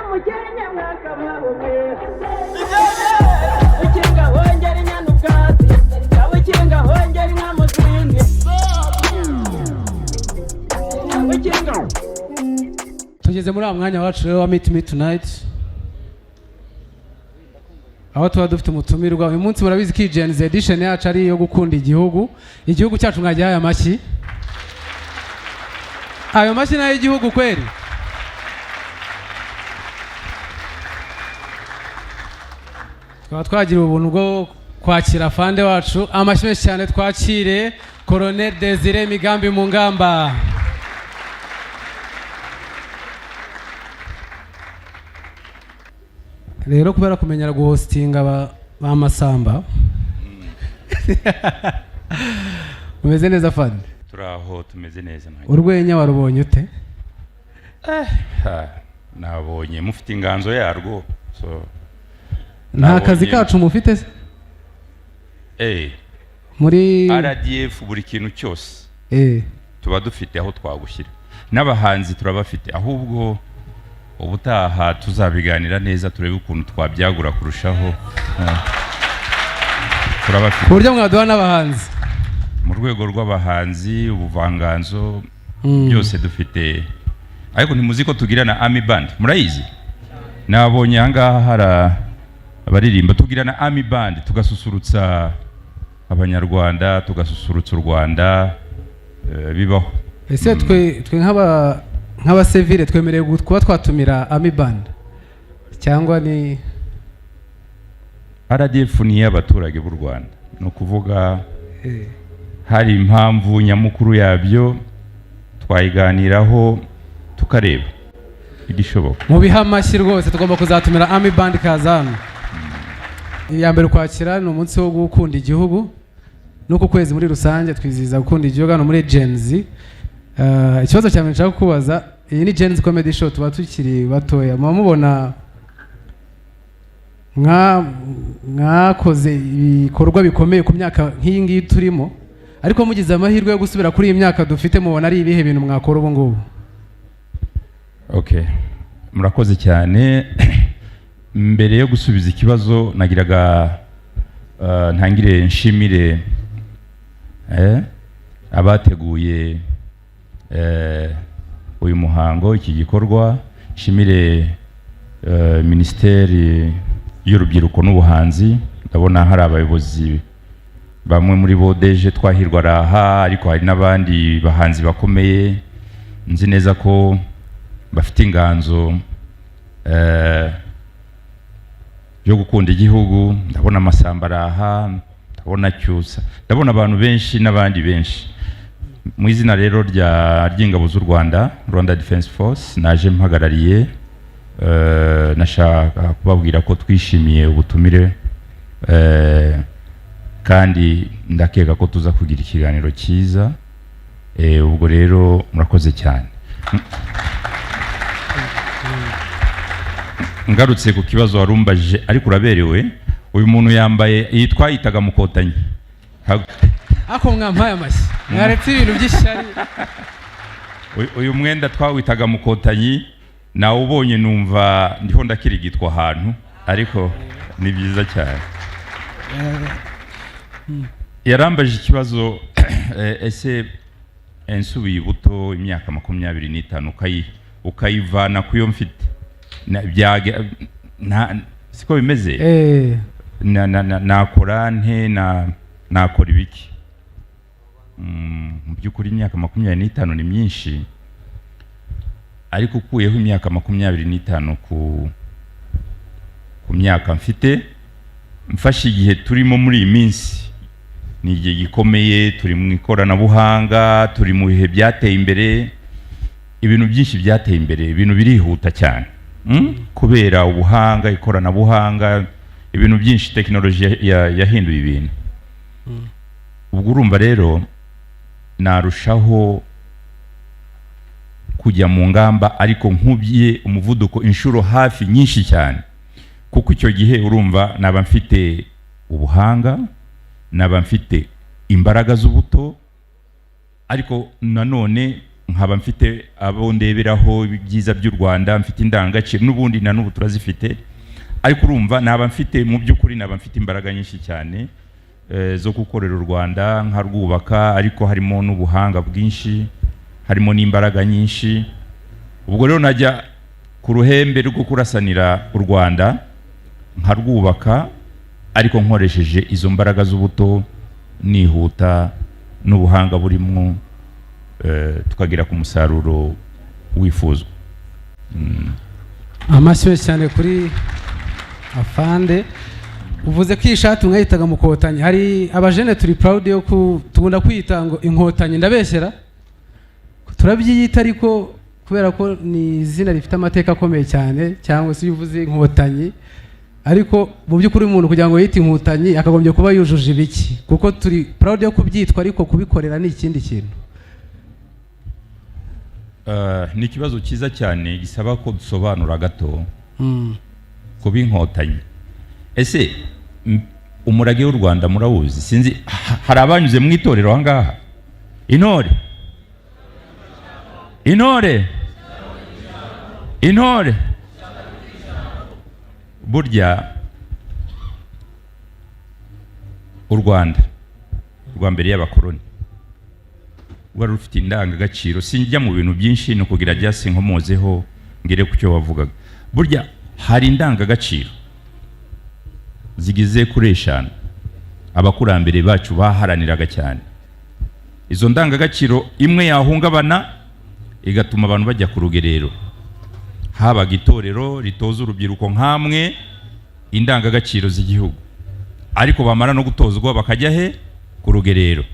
Umukenke mwakabaho mwe, ukinga hongera inyana ubwatsi, ukinga hongera inka mu zindi, ukinga. Tugeze muri wa mwanya wacu rero wa Meet Me Tonight, aho tuba dufite umutumirwa. Uyu munsi murabizi ko iyi Gen Z edition yacu ari iyo gukunda igihugu, igihugu cyacu. Mwagihaye amashyi? Ayo mashyi ni ay'igihugu kweri. Tukaba twagira ubuntu bwo kwakira afande wacu. Amashyi menshi cyane, twakire Colonel Desire Migambi mu ngamba. Rero kubera kumenyera guhostinga ba Masamba, umeze neza, afande? Turi aho, tumeze neza, nta Urwenya warubonye ute? Ha, nabonye mufite inganzo yarwo, so Nta kazi kacu mufite se? Muri RDF buri kintu cyose tuba dufite aho twagushyira, n'abahanzi turabafite. Ahubwo ubutaha tuzabiganira neza, turebe ukuntu twabyagura kurushaho. Turabafite. Ku buryo mwaduha n'abahanzi. Mu rwego rw'abahanzi, ubuvanganzo, byose dufite. Ariko ntimuzi ko tugira na Army Band? Murayizi? Nabonye ahangaha hari abaririmba. Tugira na Army Band, tugasusurutsa Abanyarwanda, tugasusurutsa u Rwanda. Bibaho. Ese twe nk'abasivile twemerewe kuba twatumira Army Band cyangwa ni RDF ni iy'abaturage b'u Rwanda, ni ukuvuga hari impamvu nyamukuru yabyo, twayiganiraho tukareba igishoboka. Mu biha amashyi rwose, tugomba kuzatumira Army Band ikaza hano. Iya mbere Ukwakira ni umunsi wo gukunda igihugu, n'uku kwezi muri rusange twizihiza gukunda igihugu hano muri Gen Z. Ikibazo cya mbere nshaka kukubaza, iyi ni Gen Z Comedy Show, tuba tukiri batoya, muba mubona mwakoze ibikorwa bikomeye ku myaka nk'iyi ngiyi turimo, ariko mugize amahirwe yo gusubira kuri iyi myaka dufite, mubona ari ibihe bintu mwakora ubu ngubu? Okay, murakoze cyane. Mbere yo gusubiza ikibazo, nagiraga ntangire nshimire abateguye uyu muhango, iki gikorwa, nshimire Minisiteri y'Urubyiruko n'Ubuhanzi. Ndabona hari abayobozi bamwe muri bo, DG Twahirwa araha, ariko hari n'abandi bahanzi bakomeye nzi neza ko bafite inganzo yo gukunda igihugu. Ndabona Amasamba araha, ndabona Cyusa, ndabona abantu benshi n'abandi benshi. Mu izina rero ry'ingabo z'u Rwanda, Rwanda Defense Force, naje mpagarariye, nashaka kubabwira ko twishimiye ubutumire, kandi ndakeka ko tuza kugira ikiganiro cyiza. Ubwo rero murakoze cyane. Ngarutse ku kibazo warumbajije, ariko uraberewe. Uyu muntu yambaye iyi twayitaga mukotanyi. Ako mwampaye amashyi, mwaretse ibintu by'ishyari. Uyu mwenda twawitaga mukotanyi, nawubonye numva ndiho ndakirigitwa ahantu, ariko ni byiza cyane. Yarambaje ikibazo, ese nsubiye ibuto imyaka 25 ukayivana ku yo mfite, siko bimeze? Nakora nte? Nakora ibiki? Mu by'ukuri imyaka 25 ni myinshi, ariko ukuyeho imyaka 25 ku myaka mfite, mfashe igihe turimo muri iyi minsi, ni igihe gikomeye. Turi mu ikoranabuhanga, turi mu bihe byateye imbere, ibintu byinshi byateye imbere, ibintu birihuta cyane. Kubera ubuhanga, ikoranabuhanga, ibintu byinshi, tekinoloji yahinduye ibintu. Ubwo urumva rero narushaho kujya mu ngamba, ariko nkubye umuvuduko inshuro hafi nyinshi cyane, kuko icyo gihe urumva naba mfite ubuhanga, naba mfite imbaraga z'ubuto, ariko nanone Nkaba mfite abo ndeberaho ibyiza by'u Rwanda, mfite indangagaciro n'ubundi na n'ubu turazifite. Ariko urumva naba mfite, mu by'ukuri naba mfite imbaraga nyinshi cyane zo gukorera u Rwanda nkarwubaka, ariko harimo n'ubuhanga bwinshi, harimo n'imbaraga nyinshi. Ubwo rero najya ku ruhembe rwo kurasanira u Rwanda nkarwubaka, ariko nkoresheje izo mbaraga z'ubuto, nihuta, n'ubuhanga burimo, tukagera ku musaruro wifuzwa. Amashyi menshi cyane kuri afande. Uvuze ko iyi shati mwayitaga mukotanyi. Hari abajene turi proud yo tugunda kwiyita ngo inkotanyi. Ndabeshyera? Turabyiyita, ariko kubera ko ni izina rifite amateka akomeye cyane, cyangwa se iyo uvuze inkotanyi. Ariko mu by'ukuri umuntu kugira ngo yite inkotanyi akagombye kuba yujuje ibiki? Kuko turi proud yo kubyitwa, ariko kubikorera ni ikindi kintu. Ni ikibazo cyiza cyane gisaba ko dusobanura gato kuba inkotanyi. Ese umurage w'u Rwanda murawuzi? Sinzi, hari abanyuze mu itorero aha ngaha? Intore, intore, intore! Burya u Rwanda rwa mbere y'abakoloni rwari rufite indangagaciro. Sinjya mu bintu byinshi, ni ukugira just nkomozeho ngere ku cyo wavugaga. Burya hari indangagaciro zigeze kuri 5 abakurambere bacu baharaniraga cyane. Izo ndangagaciro imwe yahungabana igatuma abantu bajya ku rugerero. Habaga itorero ritoza urubyiruko nk'amwe indangagaciro z'igihugu, ariko bamara no gutozwa bakajya he? Ku rugerero.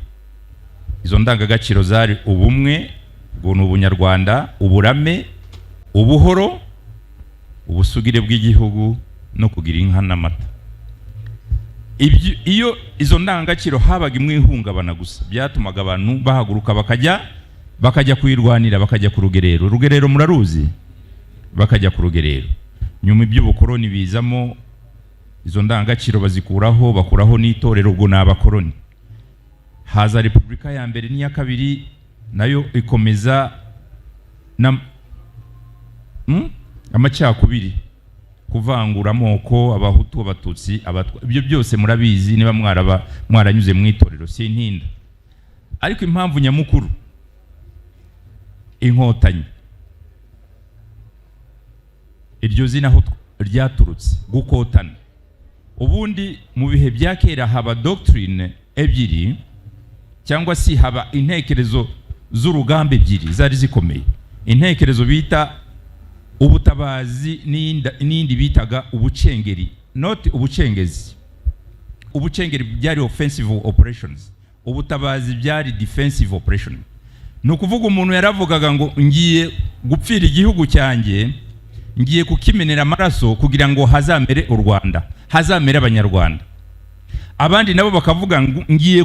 Izo ndangagaciro zari ubumwe, ubwo ni ubunyarwanda, uburame, ubuhoro, ubusugire bw'igihugu no kugira inka n'amata. Iyo izo ndangagaciro habaga imwe ihungabana gusa, byatumaga abantu bahaguruka bakajya kuyirwanira, bakajya ku rugerero. Urugerero muraruzi? Bakajya ku rugerero. Nyuma iby'ubukoroni bizamo, izo ndangagaciro bazikuraho, bakuraho n'itorero, ubwo ni abakoroni. Haza repubulika ya mbere n'iya kabiri, nayo ikomeza na amacakubiri, kuvangura amoko, abahutu, abatutsi, abatwa. Ibyo byose murabizi niba mwaraba mwaranyuze mu itorero, sintinda. Ariko impamvu nyamukuru inkotanyi, iryo zina aho ryaturutse, gukotana. Ubundi mu bihe bya kera haba doctrine ebyiri, cyangwa se haba intekerezo z'urugamba ebyiri zari zikomeye: intekerezo bita ubutabazi n'iyindi bitaga ubucengeri. Not ubucengezi. Ubucengeri byari offensive operations, ubutabazi byari defensive operation. Ni ukuvuga umuntu yaravugaga ngo ngiye gupfira igihugu cyanjye, ngiye kukimenera amaraso kugira ngo hazamere u Rwanda, hazamere abanyarwanda. Abandi nabo bakavuga ngo ngiye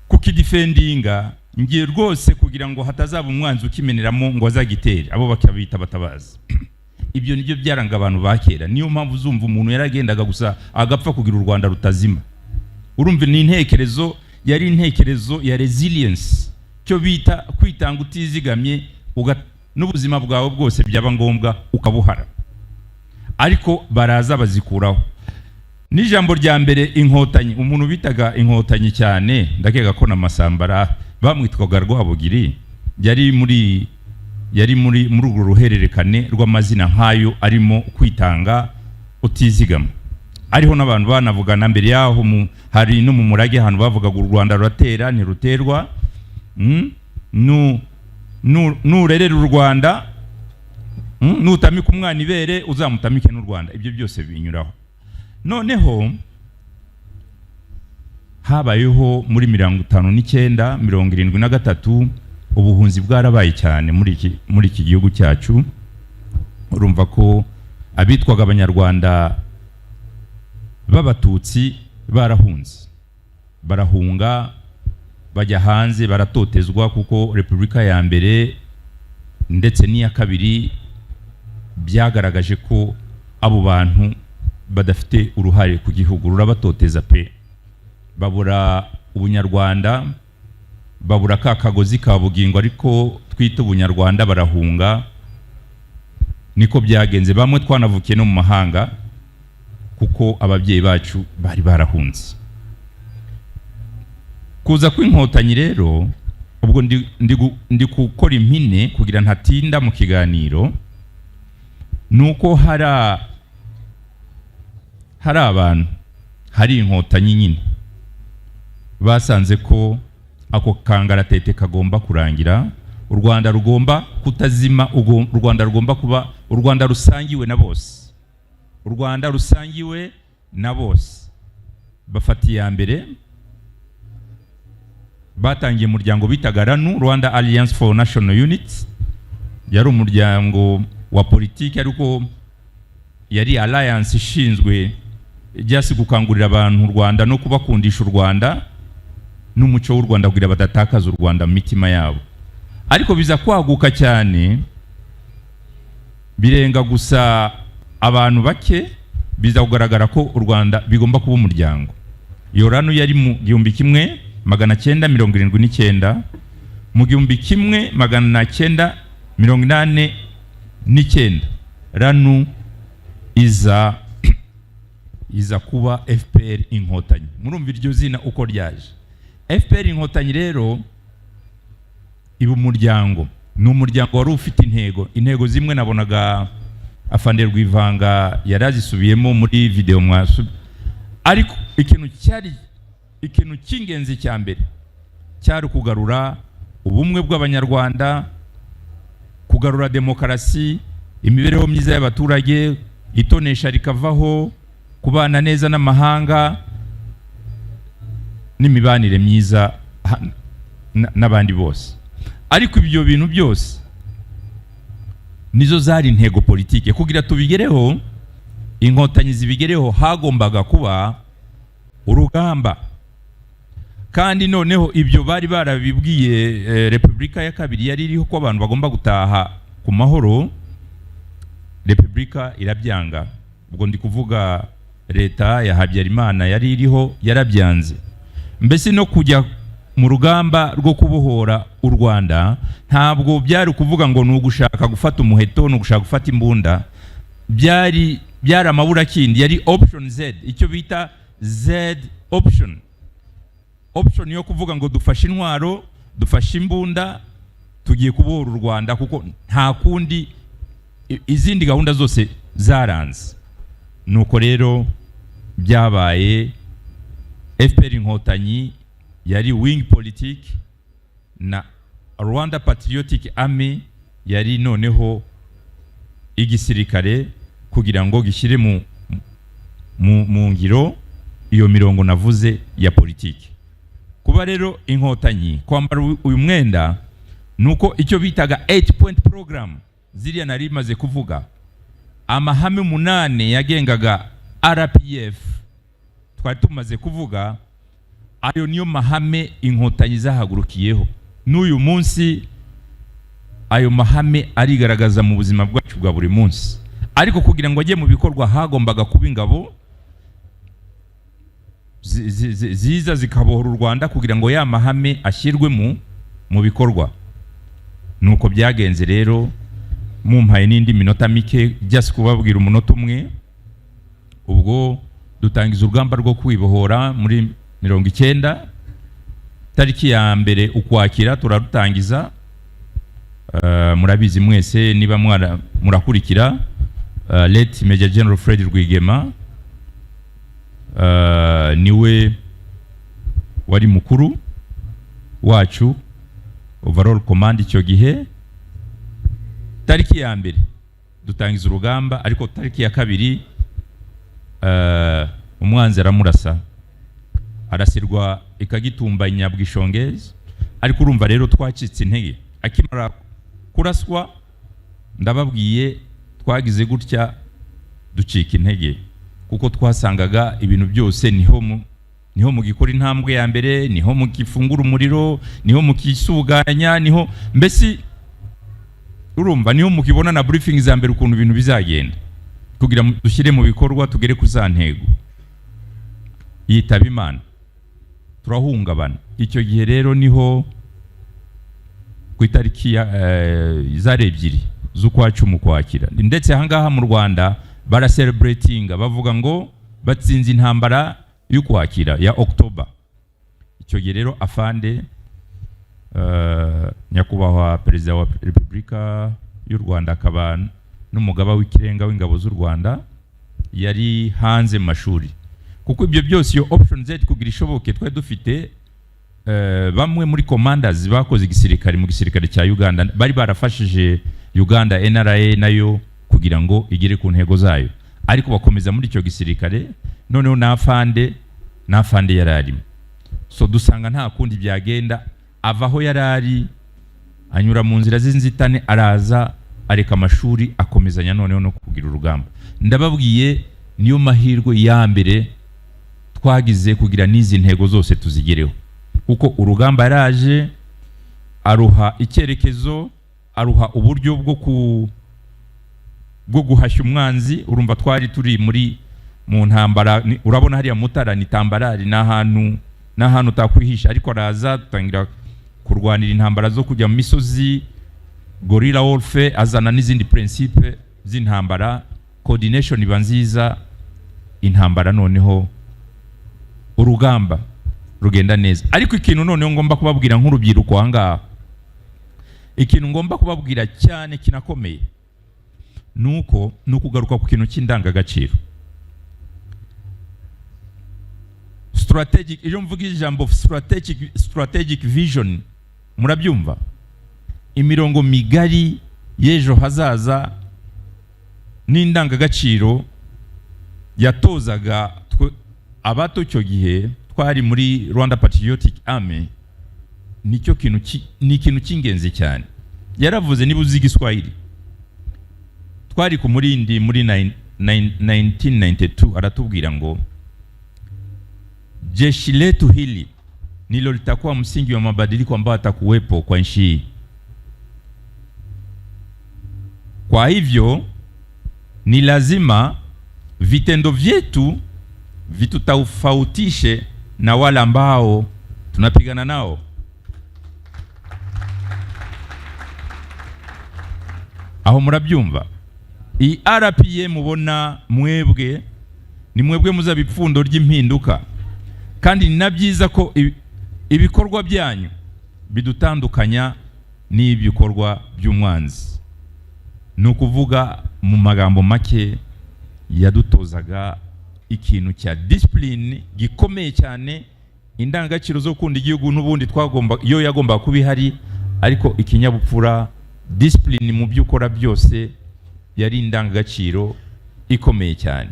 kukidefendinga, ngiye rwose kugira ngo hatazaba umwanzi ukimeneramo ngo azagitere. Abo bakabita abatabazi. Ibyo nibyo byaranga abantu ba kera. Niyo mpamvu uzumva umuntu yaragendaga gusa agapfa kugira u Rwanda rutazima. Urumva ni intekerezo, yari intekerezo ya resilience, cyo bita kwitanga utizigamye, n'ubuzima bwawe bwose byaba ngombwa ukabuhara. Ariko baraza bazikuraho. N'ijambo rya mbere inkotanyi, umuntu bitaga inkotanyi cyane, ndakeka ko na Masambara bamwitwaga Rwabugiri, yari muri urwo ruhererekane rw'amazina nk'ayo arimo kwitanga utizigama. Ariho n'abantu banavugana mbere yaho, hari no mu murage ahantu bavugaga u Rwanda ruratera ntiruterwa. Nurerera u Rwanda, nutamika umwana ibere uzamutamike n'u Rwanda. Ibyo byose binyuraho. Noneho habayeho muri 59, 73, ubuhunzi bwarabaye cyane muri iki gihugu cyacu. Urumva ko abitwaga abanyarwanda b'abatutsi barahunze, barahunga bajya hanze, baratotezwa, kuko repubulika ya mbere ndetse n'iya kabiri byagaragaje ko abo bantu badafite uruhare ku gihugu, rurabatoteza pe, babura ubunyarwanda. Babura ka kagozi ka bugingo ariko twita ubunyarwanda, barahunga. Niko byagenze. Bamwe twanavukiye no mu mahanga kuko ababyeyi bacu bari barahunze. Kuza kw'Inkotanyi rero, ubwo ndi gukora impine kugira ntatinda mu kiganiro, nuko hari abantu, hari Inkotanyi nyine basanze ko ako kangaratete kagomba kurangira, u Rwanda rugomba kutazima, u Rwanda rugomba kuba u Rwanda rusangiwe na bose, u Rwanda rusangiwe na bose. Bafata iya mbere, batangiye umuryango bitaga RANU, Rwanda Alliance for National Unity. Yari umuryango wa politiki, ariko yari alliance ishinzwe just gukangurira abantu u Rwanda no kubakundisha u Rwanda n'umuco w'u Rwanda kugira badatakaza u Rwanda mu mitima yabo. Ariko biza kwaguka cyane, birenga gusa abantu bake, biza kugaragara ko u Rwanda bigomba kuba umuryango. Iyo RANU yari mu 1979. Mu 1989 RANU iza kuba FPR Inkotanyi. Murumva iryo zina uko ryaje, FPR Inkotanyi. Rero iba umuryango, ni umuryango wari ufite intego zimwe nabonaga afande Rwivanga yari azisubiyemo muri video mwasu. Ariko ikintu cyari ikintu cy'ingenzi cya mbere cyari ukugarura ubumwe bw'Abanyarwanda, kugarura demokarasi, imibereho myiza y'abaturage, itonesha rikavaho, kubana neza n'amahanga n'imibanire myiza n'abandi bose. Ariko ibyo bintu byose nizo zari intego politike. Kugira tubigereho, Inkotanyi zibigereho, hagombaga kuba urugamba. Kandi noneho ibyo bari barabibwiye Repubulika ya kabiri yari iriho, ko abantu bagomba gutaha ku mahoro. Repubulika irabyanga. Ubwo ndi kuvuga leta ya Habyarimana yari iriho, yarabyanze. Mbese no kujya mu rugamba rwo kubohora u Rwanda ntabwo byari ukuvuga ngo ni ugushaka gufata umuheto, ni ugushaka gufata imbunda. Byari amaburakindi, yari option Z, icyo bita Z option, option yo kuvuga ngo dufashe intwaro, dufashe imbunda, tugiye kubohora u Rwanda kuko nta kundi, izindi gahunda zose zaranze. Nuko rero byabaye. FPR Inkotanyi yari wing politique, na Rwanda Patriotic Army yari noneho igisirikare kugira ngo gishyire mu ngiro iyo mirongo navuze ya politiki. Kuba rero Inkotanyi kwambara uyu mwenda, nuko icyo bitaga 8 point program, ziriya nari maze kuvuga, amahame 8 yagengaga RPF twari tumaze kuvuga, ayo niyo mahame Inkotanyi zahagurukiyeho. N'uyu munsi ayo mahame arigaragaza mu buzima bwacu bwa buri munsi. Ariko kugira ngo ajye mu bikorwa hagombaga kuba ingabo ziza zikabohora u Rwanda kugira ngo ya mahame ashyirwe mu bikorwa. Nuko byagenze rero. Mumpaye n'indi minota mike, just kubabwira umunota umwe. Ubwo dutangiza urugamba rwo kwibohora muri 90, tariki ya 1 Ukwakira turarutangiza. Murabizi mwese niba murakurikira, late Major General Fred Rwigema niwe wari mukuru wacu, overall command icyo gihe. Tariki ya 1 dutangiza urugamba, ariko tariki ya 2 umwanzi aramurasa, arasirwa ikagitumba Nyabwishongezi. Ariko urumva rero twacitse intege akimara kuraswa. Ndababwiye, twagize gutya ducika intege kuko twasangaga ibintu byose niho mugikora intambwe ya mbere, niho mugifungura umuriro, niho mukisuganya, niho mbese urumva niho mukibona na briefing za mbere ukuntu ibintu bizagenda kugira dushyire mu bikorwa, tugere ku za ntego. Yitaba Imana, turahungabana. Icyo gihe rero niho Ku itariki ya zari 2 z'ukwa 10 Ukwakira. Ndetse ahangaha mu Rwanda baracelebratinga, bavuga ngo batsinze intambara y'Ukwakira, ya October. Icyo gihe rero afande, nyakubahwa Perezida wa Repubulika y'u Rwanda akaba n'umugaba w'ikirenga w'ingabo z'u Rwanda, yari hanze mu mashuri, kuko ibyo byose, iyo Option Z kugira ishoboke, twari dufite bamwe muri commanders bakoze igisirikare mu gisirikare cya Uganda, bari barafashije Uganda NRA nayo kugira ngo igere ku ntego zayo, ariko bakomeza muri icyo gisirikare. Noneho n'afande yari arimo. So dusanga nta kundi byagenda, ava aho yari ari, anyura mu nzira z'inzitane, araza areka amashuri, akomezanya noneho no kugira urugamba. Ndababwiye, niyo mahirwe ya mbere twagize kugira n'izi ntego zose tuzigereho, kuko urugamba yaraje aruha icyerekezo, aruha uburyo bwo guhashya umwanzi. Urumva twari turi mu ntambara, urabona hariya Mutara ni tambarari, ni ahantu utakwihisha, ariko araza dutangira kurwanira intambara zo kujya mu misozi, guerrilla warfare, azana n'izindi principe z'intambara, coordination iba nziza, intambara noneho urugamba rugenda neza. Ariko ikintu noneho ngomba kubabwira nk'urubyiruko aha ngaha, ikintu ngomba kubabwira cyane kinakomeye, nuko ni ukugaruka ku kintu cy'indangagaciro strategic. Iyo mvuga ijambo strategic vision, murabyumva, imirongo migari y'ejo hazaza n'indangagaciro yatozaga abato icyo gihe twari muri Rwanda Patriotic Army, nicyo kintu ni ikintu cy'ingenzi cyane. Yaravuze, niba uzi Igiswahili, twari ku Murindi muri 1992, aratubwira ngo: "Jeshi letu hili ndilo litakuwa msingi wa mabadiliko ambayo atakuwepo kwa nchi hii. Kwa hivyo ni lazima vitendo vyetu vitutofautishe na wale ambao tunapigana nao." Aho murabyumva? Iyi RPA mubona, mwebwe ni mwebwe muzaba ipfundo ry'impinduka, kandi ni na byiza ko ibikorwa byanyu bidutandukanya n'ibikorwa by'umwanzi. Ni ukuvuga mu magambo make, yadutozaga ikintu cya discipline gikomeye cyane, indangagaciro zo gukunda igihugu n'ubundi twagomba, iyo yagombaga kuba ihari, ariko ikinyabupfura, discipline mu byo ukora byose, yari indangagaciro ikomeye cyane.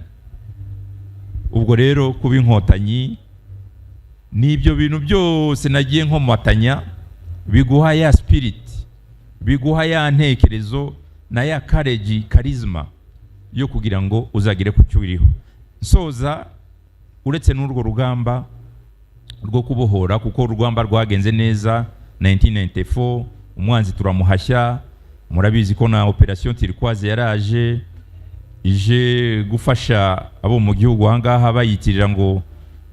Ubwo rero kuba Inkotanyi n'ibyo bintu byose nagiye nkomatanya, biguha ya spirit, biguha ya ntekerezo na ya courage, charisma yo kugira ngo uzagere ku cyo uriho. Nsoza, uretse n'urwo rugamba rwo kubohora, kuko urugamba rwagenze neza 1994, umwanzi turamuhashya. Murabizi ko na Operation Turquoise yaraje ije gufasha abo mu gihugu ahangaha, bayitirira ngo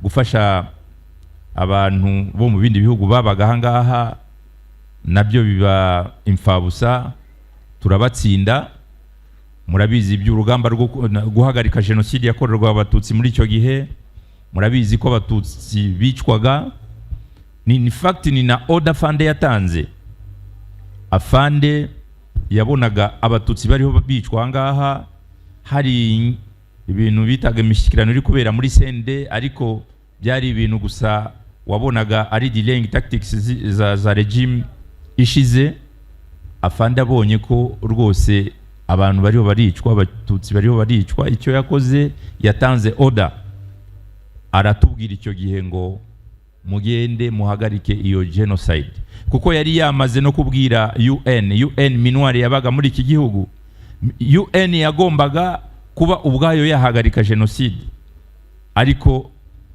gufasha abantu bo mu bindi bihugu babaga ahangaha, nabyo biba imfabusa, turabatsinda. Murabizi iby'urugamba rwo guhagarika jenoside yakorerwa Abatutsi muri icyo gihe. Murabizi ko Abatutsi bicwaga. Ni in fact ni na order afande yatanze. Afande yabonaga Abatutsi bariho bicwa ahangaha, hari ibintu bitaga imishyikirano iri kubera muri CND, ariko byari ibintu gusa wabonaga ari delaying tactics za regime ishize. Afande abonye ko rwose abantu bariho baricwa, Abatutsi bariho baricwa, icyo yakoze, yatanze order, aratubwira icyo gihe ngo: "Mugende muhagarike iyo genocide." Kuko yari yamaze no kubwira UN, UN MINUAR yabaga muri iki gihugu, UN yagombaga kuba ubwayo yahagarika jenoside, ariko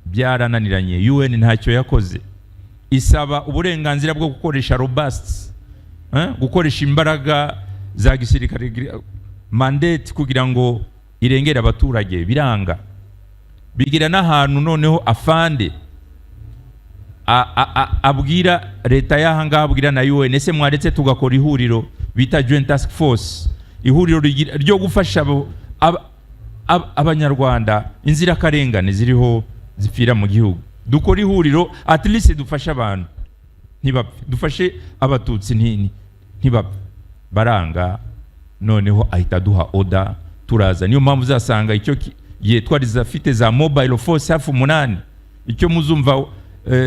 byarananiranye, UN ntacyo yakoze. Isaba uburenganzira bwo gukoresha robust, gukoresha imbaraga za gisirikare, mandate kugira ngo irengere abaturage, biranga. Bigira n'ahantu noneho afande abwira leta y'aha ngaha, abwira na UN: "Ese mwaretse tugakora ihuriro bita Joint Task Force, ihuriro ryo gufasha Abanyarwanda, inzirakarengane ziriho zipfira mu gihugu? Dukora ihuriro, at least dufashe abantu ntibapfe, dufashe Abatutsi ntibapfe." Baranga. Noneho ahita aduha order, turaza. Niyo mpamvu uzasanga icyo gihe twari zafite za mobile force hafi umunani. Icyo muzumva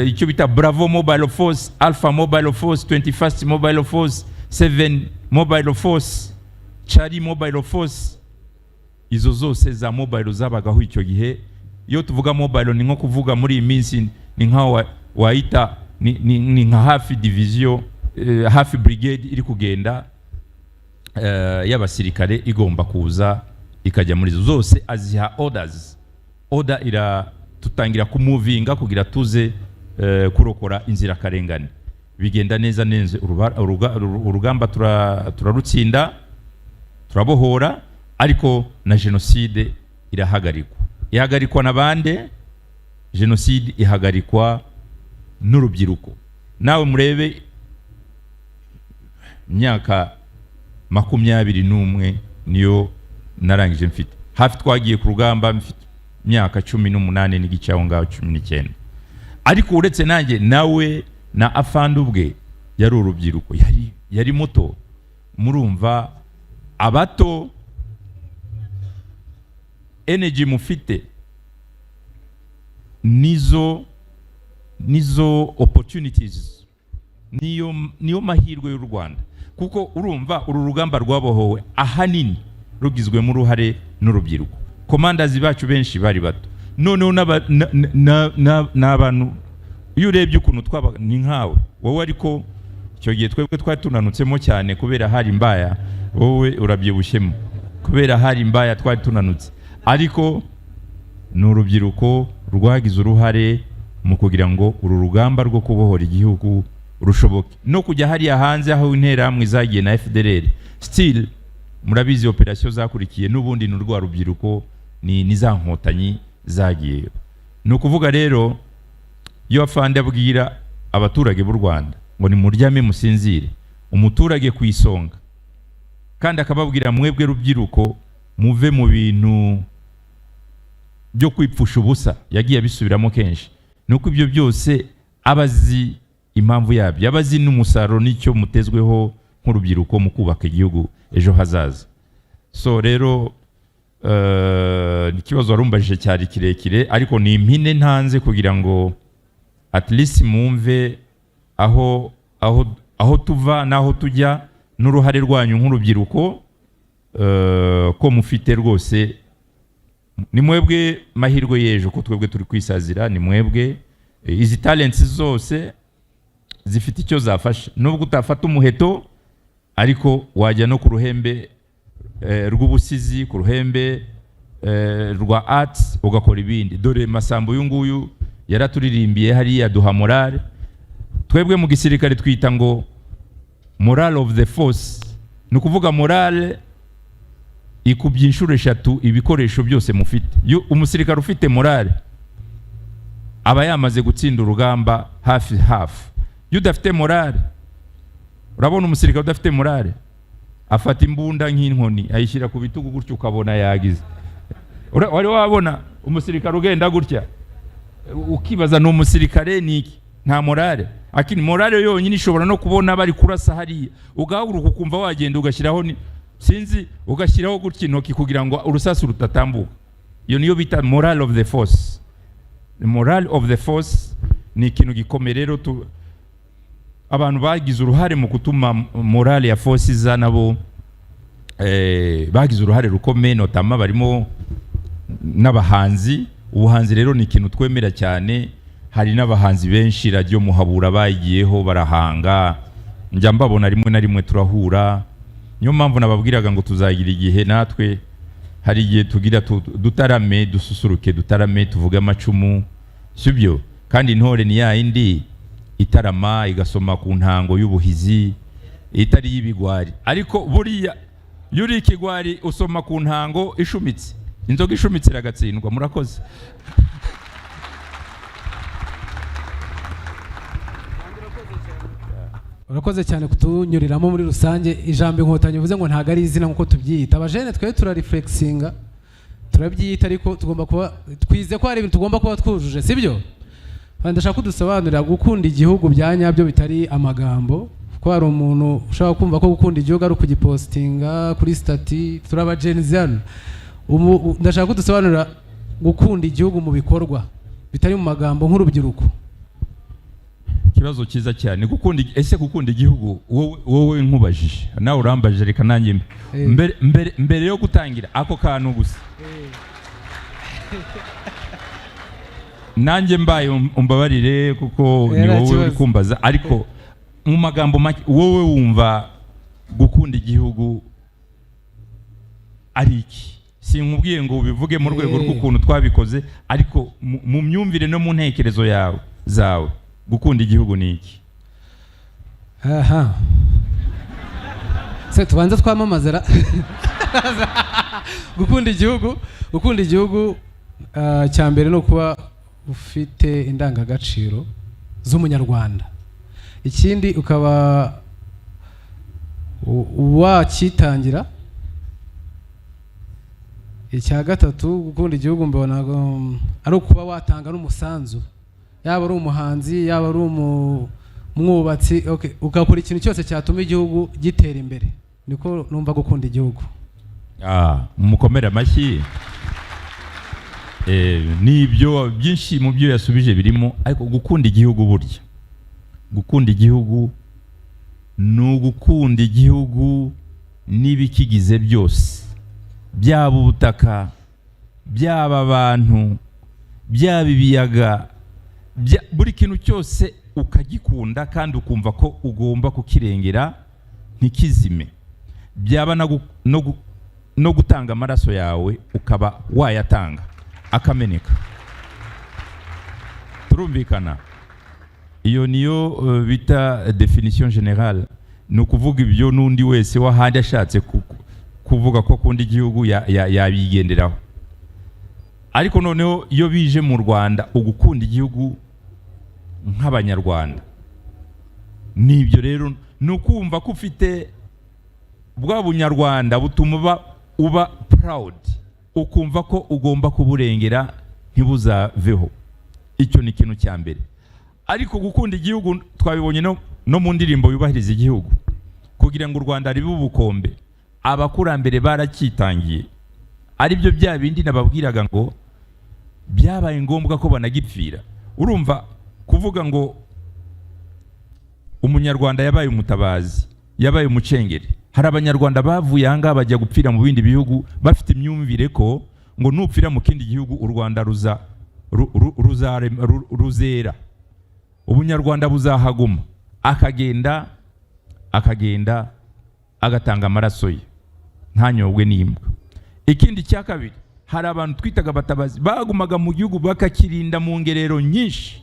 icyo bita Bravo Mobile Force, Alpha Mobile Force, 21st Mobile Force, 7 Mobile Force, Charlie Mobile Force, izo zose za mobile zabagaho icyo gihe. Iyo tuvuga mobile, ni nko kuvuga muri iyi minsi ni nkaho wayita ni nka hafi division, hafi brigade iri kugenda y'abasirikare, igomba kuza ikajya muri zo zose. Aziha orders, order ira tutangira kumuvinga kugira tuze kurokora inzirakarengane. Bigenda neza neza, urugamba turarutsinda, turabohora, ariko na jenoside irahagarikwa. Ihagarikwa na bande? Jenoside ihagarikwa n'urubyiruko. Nawe murebe, imyaka 21 niyo narangije mfite hafi. Twagiye ku rugamba mfite imyaka 18 n'igice aho ngaho, 19. Ariko uretse nanjye, nawe na afande ubwe yari urubyiruko, yari muto. Murumva abato energy mufite nizo opportunities, niyo mahirwe y'u Rwanda, kuko urumva uru rugamba rwabohowe ahanini rugizwemo uruhare n'urubyiruko. Commanders bacu benshi bari bato. Noneho n'abantu, iyo urebye ukuntu twaba, ni nkawe wowe, ariko icyo gihe twebwe twari tunanutsemo cyane kubera hari imbaya, wowe urabyibushyemo kubera hari imbaya, twari tunanutse. Ariko ni urubyiruko rwagize uruhare mu kugira ngo uru rugamba rwo kubohora igihugu rushoboke, no kujya hariya hanze aho Interahamwe zagiye na FDLR. Still murabizi operasiyo zakurikiye, n'ubundi ni urwa rubyiruko, ni za Nkotanyi zagiyeyo. Ni ukuvuga rero, iyo afande abwira abaturage b'u Rwanda ngo nimuryame musinzire, umuturage ku isonga, kandi akababwira: "Mwebwe rubyiruko, muve mu bintu byo kwipfusha ubusa," yagiye abisubiramo kenshi, ni uko ibyo byose aba azi impamvu yabyo, aba azi n'umusaruro n'icyo mutezweho nk'urubyiruko mu kubaka igihugu ejo hazaza. So rero ikibazo warumbajije cyari kirekire, ariko ni impine ntanze kugira ngo at least mwumve aho tuva n'aho tujya n'uruhare rwanyu nk'urubyiruko, ko mufite rwose. Ni mwebwe mahirwe y'ejo, ko twebwe turi kwisazira. Ni mwebwe. Izi talents zose zifite icyo zafasha, nubwo utafata umuheto, ariko wajya no ku ruhembe rw'ubusizi, ku ruhembe rwa arts, ugakora ibindi. Dore Masamba uyu nguyu yaraturirimbiye hariya, duha morale. Twebwe mu gisirikare twita ngo morale of the force, ni ukuvuga morale ikubye inshuro eshatu ibikoresho byose mufite. Iyo umusirikare ufite morale aba yamaze gutsinda urugamba hafi hafi. Iyo udafite morale, urabona umusirikare udafite morale afata imbunda nk'inkoni, ayishyira ku bitugu gutyo, ukabona yagize. Wari wabona umusirikare ugenda gutya, ukibaza ni umusirikare ni iki? Nta morale. Akini morale yonyine ishobora no kubona bari kurasa hariya, ugahaguruka, ukumva wagenda ugashyiraho sinzi, ugashyiraho gutya intoki kugira ngo urusasu rutatambuka. Iyo niyo bita morale of the force. Morale of the force ni ikintu gikomeye. Rero abantu bagize uruhare mu gutuma morale ya force iza nabo bagize uruhare rukomeye, notamment barimo n'abahanzi. Ubuhanzi rero ni ikintu twemera cyane. Hari n'abahanzi benshi Radiyo Muhabura bagiyeho barahanga, njya mbabona rimwe na rimwe turahura. Niyo mpamvu nababwiraga ngo tuzagira igihe natwe, hari igihe tugira dutarame, dususuruke, dutarame, tuvuge amacumu, sibyo? Kandi intore ni ya yindi itarama, igasoma ku ntango y'ubuhizi, itari y'ibigwari. Ariko buriya iyo uri ikigwari usoma ku ntango ishumitse. Inzoga ishumitse iragatsindwa. Murakoze. Urakoze cyane kutunyuriramo muri rusange. Ijambo Inkotanyi uvuze ngo ntabwo ari izina nk'uko tubyiyita. Abajene twe turareflexinga, turabyiyita, ariko tugomba kuba twize ko hari ibintu tugomba kuba twujuje, sibyo? Ndashaka ko dusobanurira gukunda igihugu bya nyabyo, bitari amagambo, kuko hari umuntu ushobora kumva ko gukunda igihugu ari ukugipostinga kuri status. Turi aba Gen Z hano. Ndashaka ko dusobanurira gukunda igihugu mu bikorwa, bitari mu magambo, nk'urubyiruko. Ikibazo cyiza cyane. Gukunda ese gukunda igihugu, wowe nkubajije, nawe urambajije, reka nanjye mbe. Mbere yo gutangira ako kantu gusa, nanjye mbaye umbabarire kuko ni Nta wowe uri kibazo. kumbaza, ariko mu magambo make, wowe wumva gukunda igihugu ari iki? Sinkubwiye ngo ubivuge mu rwego rw'ukuntu twabikoze, ariko mu myumvire no mu ntekerezo yawe zawe, gukunda igihugu ni iki? Aha se tubanza twamamaze ra. Gukunda igihugu, cya mbere ni ukuba ufite indangagaciro z'umunyarwanda. Ikindi, ukaba wakitangira. Icya gatatu, gukunda igihugu mbona ari ukuba watanga n'umusanzu, yaba ari umuhanzi, yaba ari umwubatsi, okay, ugakora ikintu cyose cyatuma igihugu gitera imbere. Niko numva gukunda igihugu. Ah, mukomere amashyi. Nibyo, byinshi mu byo yasubije birimo, ariko gukunda igihugu, burya gukunda igihugu ni ugukunda igihugu n'ibikigize byose, byaba ubutaka, byaba abantu, byaba ibiyaga, buri kintu cyose ukagikunda kandi ukumva ko ugomba kukirengera ntikizime, byaba no gutanga amaraso yawe, ukaba wayatanga akameneka. Turumvikana? Iyo niyo bita définition générale. Ni ukuvuga ibyo n'undi wese w'ahandi ashatse kuvuga ko akunda igihugu yabigenderaho. Ariko noneho iyo bije mu Rwanda, ugukunda igihugu nk'Abanyarwanda nibyo rero, ni ukumva ko ufite bwa bunyarwanda butuma uba proud, ukumva ko ugomba kuburengera ntibuzaveho. Icyo ni ikintu cya mbere. Ariko gukunda igihugu twabibonye no mu ndirimbo yubahiriza igihugu. Kugira ngo u Rwanda ribe ubukombe, abakurambere baracyitangiye, aribyo bya bindi nababwiraga ngo byabaye ngombwa ko banagipfira. Urumva, kuvuga ngo umunyarwanda yabaye umutabazi, yabaye umucengeri, hari Abanyarwanda bavuye ahangaha bajya gupfira mu bindi bihugu, bafite imyumvire ko ngo nupfira mu kindi gihugu u Rwanda ruza ruzera, ubunyarwanda buzahaguma. Akagenda agatanga amaraso ye ntanyobwe n'imbwa. Ikindi cya kabiri, hari abantu twitaga abatabazi bagumaga mu gihugu bakakirinda mu ngerero nyinshi,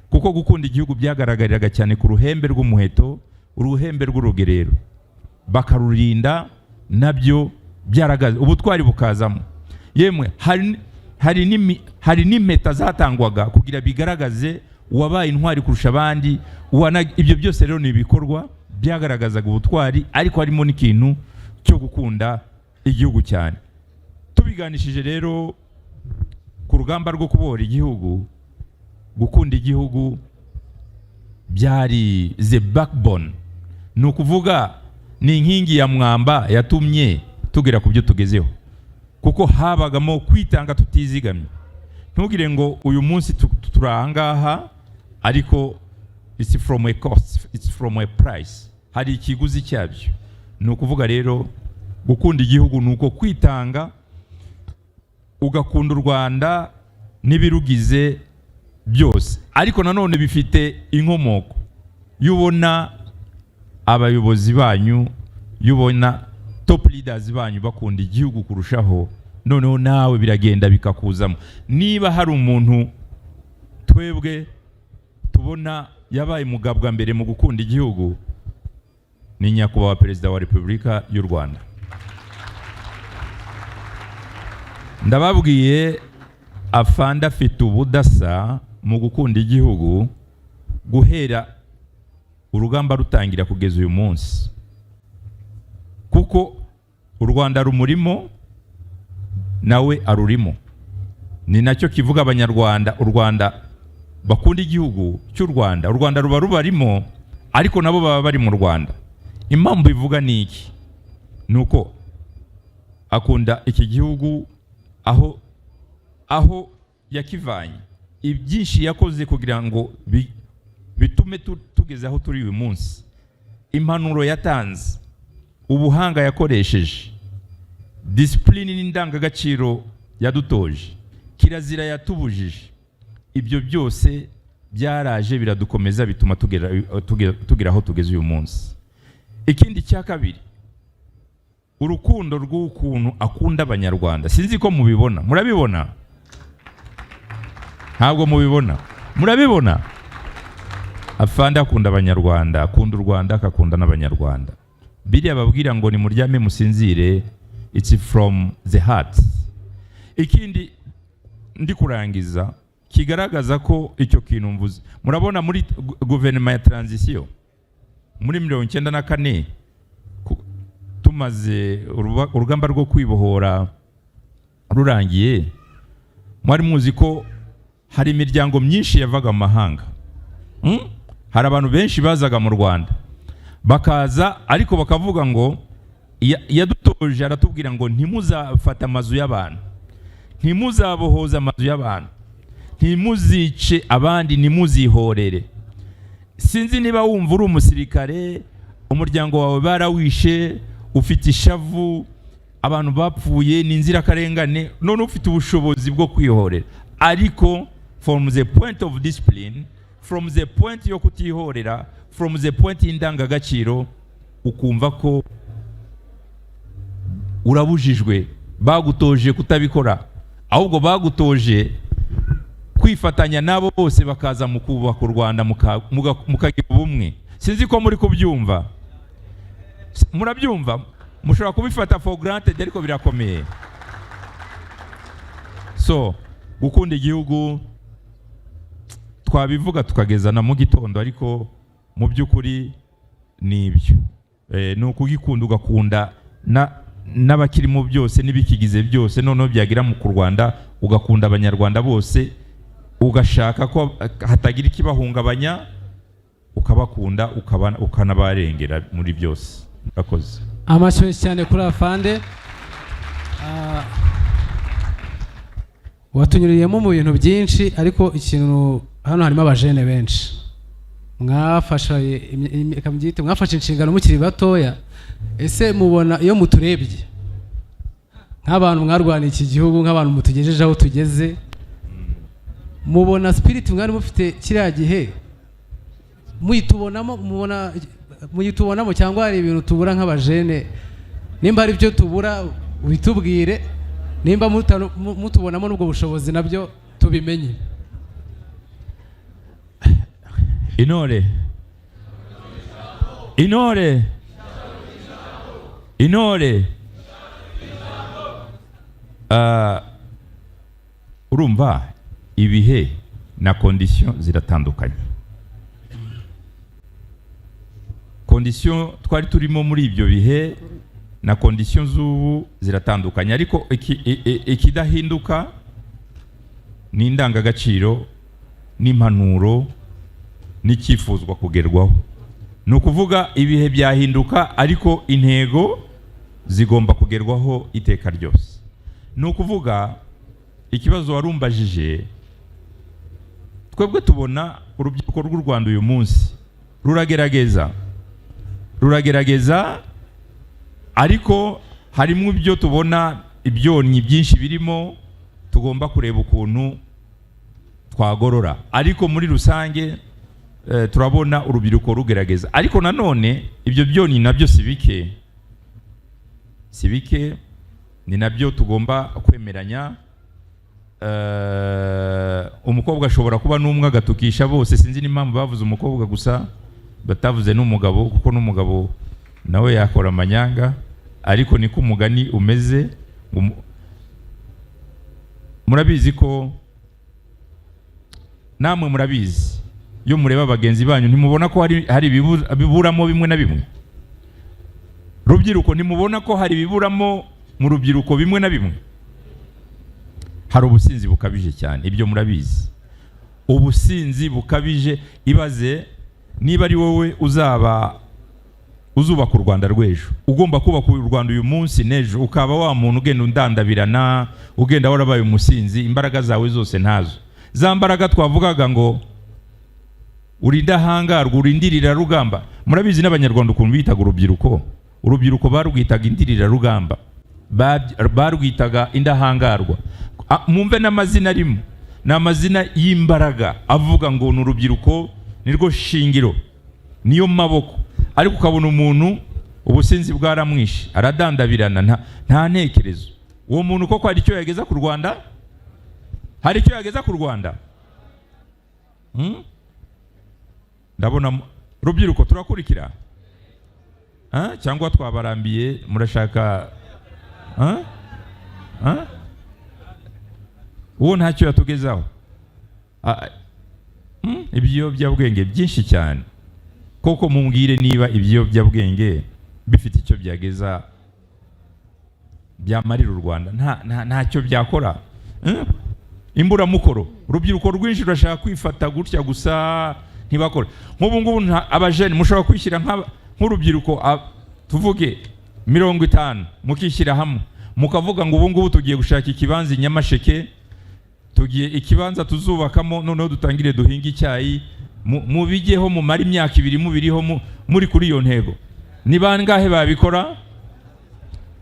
kuko gukunda igihugu byagaragariraga cyane ku ruhembe rw'umuheto, uruhembe rw'urugerero, bakarurinda. Nabyo byaragaze, ubutwari bukazamo. Yemwe, hari n'impeta zatangwaga kugira bigaragaze uwabaye intwari kurusha abandi. Ibyo byose rero ni ibikorwa byagaragazaga ubutwari, ariko harimo n'ikintu cyo gukunda igihugu cyane. Tubiganishije rero ku rugamba rwo kubohora igihugu, gukunda igihugu byari the backbone, ni ukuvuga ni inkingi ya mwamba yatumye tugera ku byo tugezeho, kuko habagamo kwitanga tutizigamye. Ntugire ngo uyu munsi turi ahangaha, ariko it's from a cost, it's from a price, hari ikiguzi cyabyo. Ni ukuvuga rero gukunda igihugu ni uko kwitanga, ugakunda u Rwanda n'ibirugize byose. Ariko nanone bifite inkomoko. Iyo ubona abayobozi banyu, iyo ubona top leaders banyu bakunda igihugu kurushaho, noneho nawe biragenda bikakuzamo. Niba hari umuntu twebwe tubona yabaye umugabwa mbere mu gukunda igihugu, ni Nyakubahwa Perezida wa Repubulika y'u Rwanda. Ndababwiye, afande afite ubudasa mu gukunda igihugu guhera Urugamba rutangira kugeza uyu munsi, kuko u Rwanda rumurimo, nawe arurimo. Ni nacyo kivuga Abanyarwanda, u Rwanda bakunda igihugu cy'u Rwanda. U Rwanda ruba rubarimo, ariko nabo baba bari mu Rwanda. Impamvu bivuga ni iki? Ni uko akunda iki gihugu, aho yakivanye, ibyinshi yakoze kugira ngo bitume tugeze aho turi uyu munsi, impanuro yatanze, ubuhanga yakoresheje, disipulini n'indangagaciro yadutoje, kirazira yatubujije, ibyo byose byaraje biradukomeza, bituma tugera aho tugeze uyu munsi. Ikindi cya kabiri, urukundo rw'ukuntu akunda Abanyarwanda. Sinzi ko mubibona. Murabibona? Ntabwo mubibona? Murabibona? Afande akunda Abanyarwanda, akunda u Rwanda, akakunda n'Abanyarwanda. Biriya babwira ngo nimuryame musinzire, it's from the heart. Ikindi ndi kurangiza kigaragaza ko icyo kintu mvuze, murabona muri guverinoma ya transition muri 94, tumaze urugamba rwo kwibohora rurangiye, mwari muzi ko hari imiryango myinshi yavaga mu mahanga. Hari abantu benshi bazaga mu Rwanda, bakaza ariko bakavuga ngo yadutoje aratubwira ngo ntimuzafate amazu y'abantu, ntimuzabohoze amazu y'abantu, ntimuzice abandi, ntimuzihorere. Sinzi niba wumva uri umusirikare, umuryango wawe barawishe, ufite ishavu, abantu bapfuye ni inzirakarengane, none ufite ubushobozi bwo kwihorera, ariko from the point of discipline, from the point yo kutihorera, from the point y'indangagaciro, ukumva ko urabujijwe. Bagutoje kutabikora, ahubwo bagutoje kwifatanya n'abo bose bakaza mu kubaka u Rwanda, mukagira ubumwe. Sinzi ko muri kubyumva. Murabyumva? Mushobora kubifata for granted, ariko birakomeye. So gukunda igihugu twabivuga tukageza na mu gitondo, ariko mu by'ukuri ni ibyo. Ni ukugikunda, ugakunda n'abakirimo byose n'ibikigize byose. Noneho byagira mu ku Rwanda, ugakunda Abanyarwanda bose, ugashaka ko hatagira ikibahungabanya, ukabakunda, ukanabarengera muri byose. Murakoze. Amashyi menshi cyane kuri afande. Watunyuriyemo mu bintu byinshi, ariko ikintu hano harimo abajene benshi mwafashe reka mbyite, mwafashe inshingano mukiri batoya. Ese mubona iyo muturebye nk'abantu mwarwaniye iki gihugu, nk'abantu mutugejeje aho tugeze, mubona spirit mwari mufite kiriya gihe muyitubonamo? Mubona muyitubonamo, cyangwa hari ibintu tubura nk'abajene? Nimba hari ibyo tubura ubitubwire, nimba mutubonamo n'ubwo bushobozi nabyo tubimenye. Intore, intore, intore! Urumva ibihe na condition ziratandukanye. Condition twari turimo muri ibyo bihe na condition z'ubu ziratandukanye, ariko ikidahinduka ni indangagaciro n'impanuro n'icyifuzwa kugerwaho. Ni ukuvuga ibihe byahinduka, ariko intego zigomba kugerwaho iteka ryose. Ni ukuvuga ikibazo warumbajije, twebwe tubona urubyiruko rw'u Rwanda uyu munsi ruragerageza, ruragerageza, ariko harimo ibyo tubona ibyonnyi byinshi birimo, tugomba kureba ukuntu twagorora. Ariko muri rusange turabona urubyiruko rugerageza, ariko nanone ibyo byonnyi nabyo si bike, si bike, ni nabyo tugomba kwemeranya. Umukobwa ashobora kuba n'umwe agatukisha bose. Sinzi n'impamvu bavuze umukobwa gusa batavuze n'umugabo, kuko n'umugabo nawe yakora amanyanga, ariko niko umugani umeze. Murabizi ko namwe murabizi Iyo mureba bagenzi banyu, ntimubona ko hari ibiburamo bimwe na bimwe? Rubyiruko, ntimubona ko hari ibiburamo mu rubyiruko bimwe na bimwe? Hari ubusinzi bukabije cyane, ibyo murabizi, ubusinzi bukabije. Ibaze niba ari wowe uzaba uzubaka u Rwanda rw'ejo, ugomba kubaka u Rwanda uyu munsi n'ejo, ukaba wa muntu ugenda undandabirana, ugenda warabaye umusinzi, imbaraga zawe zose ntazo, za mbaraga twavugaga ngo uri indahangarwa, uri indirira-rugamba. Murabizi n'Abanyarwanda ukuntu bitaga urubyiruko. Urubyiruko barwitaga indirira-rugamba, barwitaga indahangarwa. Mwumve n'amazina arimo, ni amazina y'imbaraga avuga ngo ni urubyiruko, nirwo shingiro, niyo maboko. Ariko ukabona umuntu ubusinzi bwaramwishe, aradandabirana, nta ntekerezo. Uwo muntu koko hari icyo yageza ku Rwanda? Hari icyo yageza ku Rwanda? Ndabona rubyiruko turakurikira? Ah, cyangwa twabarambiye, murashaka? Ah? Ah? Uwo ntacyo yatugezaho. Ah, Ibiyobyabwenge byinshi cyane koko. Mumbwire niba ibiyobyabwenge bifite icyo byageza, byamarira u Rwanda. Ntacyo byakora. Imburamukoro, urubyiruko rwinshi rurashaka kwifata gutya gusa, ntibakora. Nk'ubu ngubu abajene mushobora kwishyira nk'urubyiruko, tuvuge 50, mukishyira hamwe mukavuga ngo ubu ngubu tugiye gushaka ikibanza i Nyamasheke, tugiye ikibanza tuzubakamo, noneho dutangire duhinge icyayi, mubigeho, mumare imyaka 2 mubiriho, muri kuri iyo ntego. Ni bangahe babikora?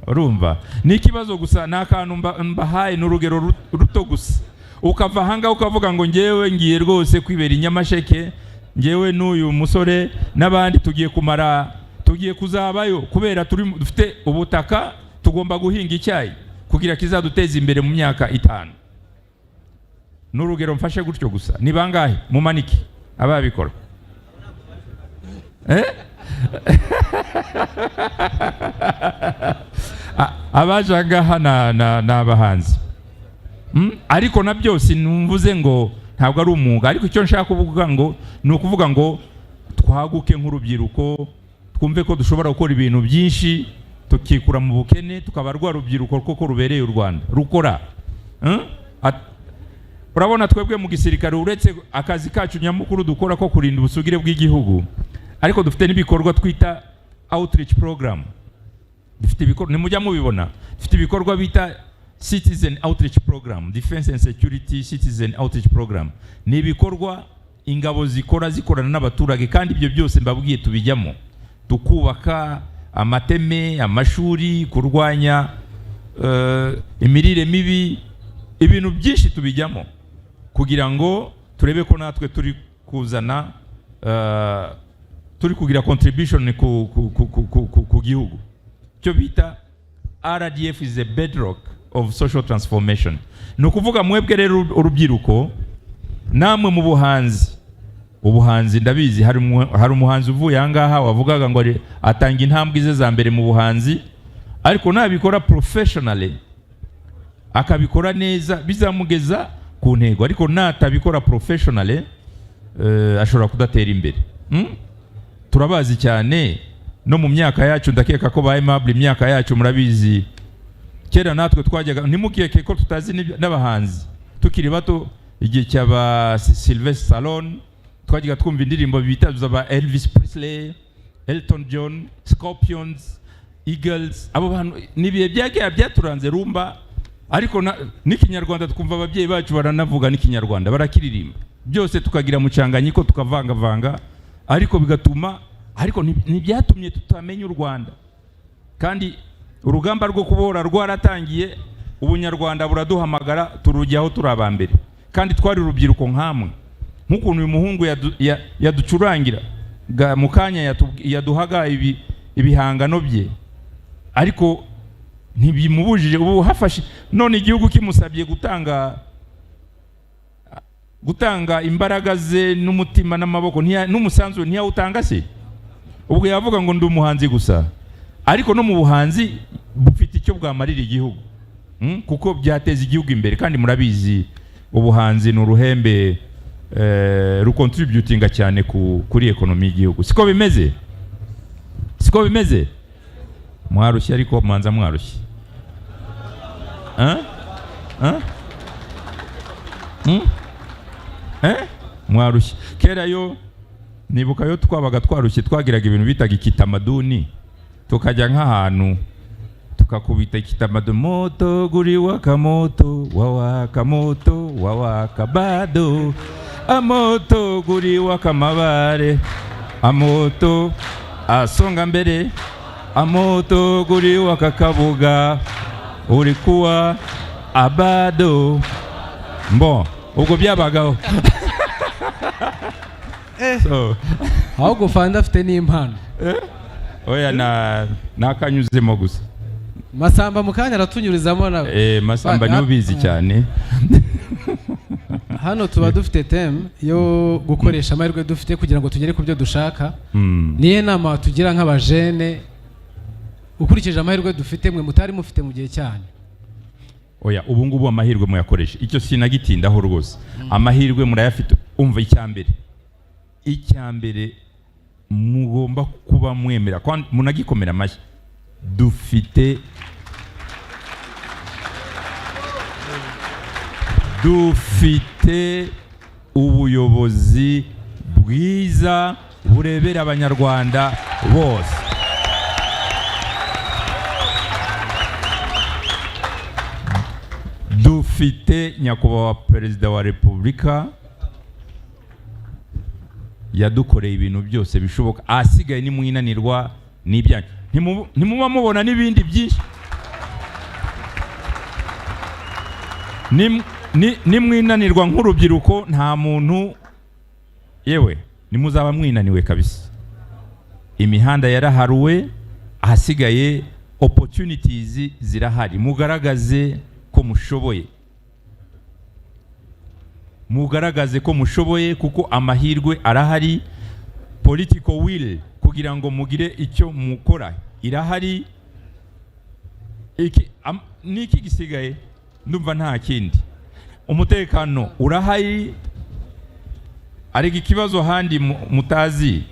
Urumva ni ikibazo gusa, ni akantu mbahaye, ni urugero ruto gusa. Ukava ahangaha ukavuga ngo ngewe ngiye rwose kwibera i Nyamasheke, ngewe n'uyu musore n'abandi tugiye kumara, tugiye kuzabayo kubera turi dufite ubutaka, tugomba guhinga icyayi kugira kizaduteze imbere mu myaka 5. Ni urugero mfashe gutyo gusa. Ni bangahe? Mumanike ababikora. Eh? Abaje ahangaha ni abahanzi. Ariko na byose numvuze ngo ntabwo ari umwuga. Ariko icyo nshaka kuvuga ngo ni ukuvuga ngo twaguke nk'urubyiruko, twumve ko dushobora gukora ibintu byinshi, tukikura mu bukene, tukaba rwa rubyiruko koko rubereye u Rwanda rukora. Urabona twebwe mu gisirikare, uretse akazi kacu nyamukuru dukora ko kurinda ubusugire bw'igihugu, ariko dufite n'ibikorwa twita outreach program. Dufite ibikorwa, nimujya mubibona, dufite ibikorwa bita citizen outreach program, defense and security citizen outreach program. Ni ibikorwa ingabo zikora zikorana n'abaturage, kandi ibyo byose mbabwiye tubijyamo, tukubaka amateme, amashuri, kurwanya imirire mibi, ibintu byinshi tubijyamo kugira ngo turebe ko natwe turi kuzana, turi kugira contribution ku gihugu. Icyo bita RDF is a bedrock of social transformation. Ni ukuvuga mwebwe rero urubyiruko, namwe mu buhanzi, ubuhanzi ndabizi hari umuhanzi uvuye aha ngaha wavugaga ngo atanga intambwe ze za mbere mu buhanzi, ariko nabikora professionally, akabikora neza, bizamugeza ku ntego. Ariko natabikora professionally, ashobora kudatera imbere. Turabazi cyane no mu myaka yacu, ndakeka ko ba Aimable, imyaka yacu murabizi, kera natwe twajyaga, ntimukeke ko tutazi n'abahanzi tukiri bato, igihe cy'aba Sylvester Stallone twajyaga twumva indirimbo bita za Elvis Presley, Elton John, Scorpions, Eagles. Abo bantu ni ibihe bya kera byaturanze, rumba, ariko n'Ikinyarwanda twumva ababyeyi bacu baranavuga n'Ikinyarwanda, barakiririmba, byose tukagira mucanganyiko, tukavangavanga, ariko bigatuma, ariko ntibyatumye tutamenya u Rwanda. Kandi urugamba rwo kubohora rwaratangiye, Ubunyarwanda buraduhamagara, turujyaho turi aba mbere, kandi twari urubyiruko nkamwe. Nk'ukuntu uyu muhungu yaducurangira mu kanya, yaduhaga ibihangano bye, ariko ntibimubujije ubu hafashe none igihugu kimusabye gutanga imbaraga ze n'umutima n'amaboko, n'umusanzu, ntiyawutanga se? Ubwo yavuga ngo ndi umuhanzi gusa? Ariko no mu buhanzi bufite icyo bwamarira igihugu, Kuko byateza igihugu imbere. Kandi murabizi, ubuhanzi ni uruhembe. Rucontributinga cyane kuri economy y'igihugu. Siko bimeze? Siko bimeze? Mwarushye, ariko mwanza mwarushye. Hein? Hein? Hmm? Eh? Mwarushye. Kera yo nibuka yo twabaga twarushye, twagiraga ibintu bitaga ikitamaduni, tukajya nk'ahantu tukakubita ikitamaduni: moto guriwaka, moto wawaka, moto wawaka bado, amoto guriwaka, mabare amoto asonga mbere, amoto guriwaka, kabuga ulikuwa abado. Bon, ubwo byabagaho. So, Ahubwo Fanda afite n'impano. Oya, na nakanyuzemo gusa. Masamba mu kanya aratunyurizamo nawe. Masamba niwe ubizi cyane. Hano tuba dufite theme yo gukoresha amahirwe dufite kugira ngo tugere ku byo dushaka. Niyo nama tugira nk'abajene, ukurikije amahirwe dufite mwe mutari mufite mu gihe cyanyu? Oya, ubu ngubu amahirwe muyakoresha, icyo sinagitindaho rwose. Amahirwe murayafite. Umva, icya mbere mugomba kuba mwemera munagikomera amashyi, dufite ubuyobozi bwiza burebera Abanyarwanda bose. Dufite Nyakubahwa Perezida wa Repubulika, yadukoreye ibintu byose bishoboka. Ahasigaye nimwinanirwa n'ibyanyu. Ntimuba mubona n'ibindi byinshi. Nimwinanirwa nk'urubyiruko, nta muntu, yewe nimuzaba mwinaniwe kabisa. Imihanda yaraharuwe, ahasigaye opportunities zirahari. Mugaragaze ko mushoboye, mugaragaze ko mushoboye, kuko amahirwe arahari. Political will kugira ngo mugire icyo mukora irahari. Niki gisigaye? Ndumva nta kindi. Umutekano urahari, ariko ikibazo handi mutazi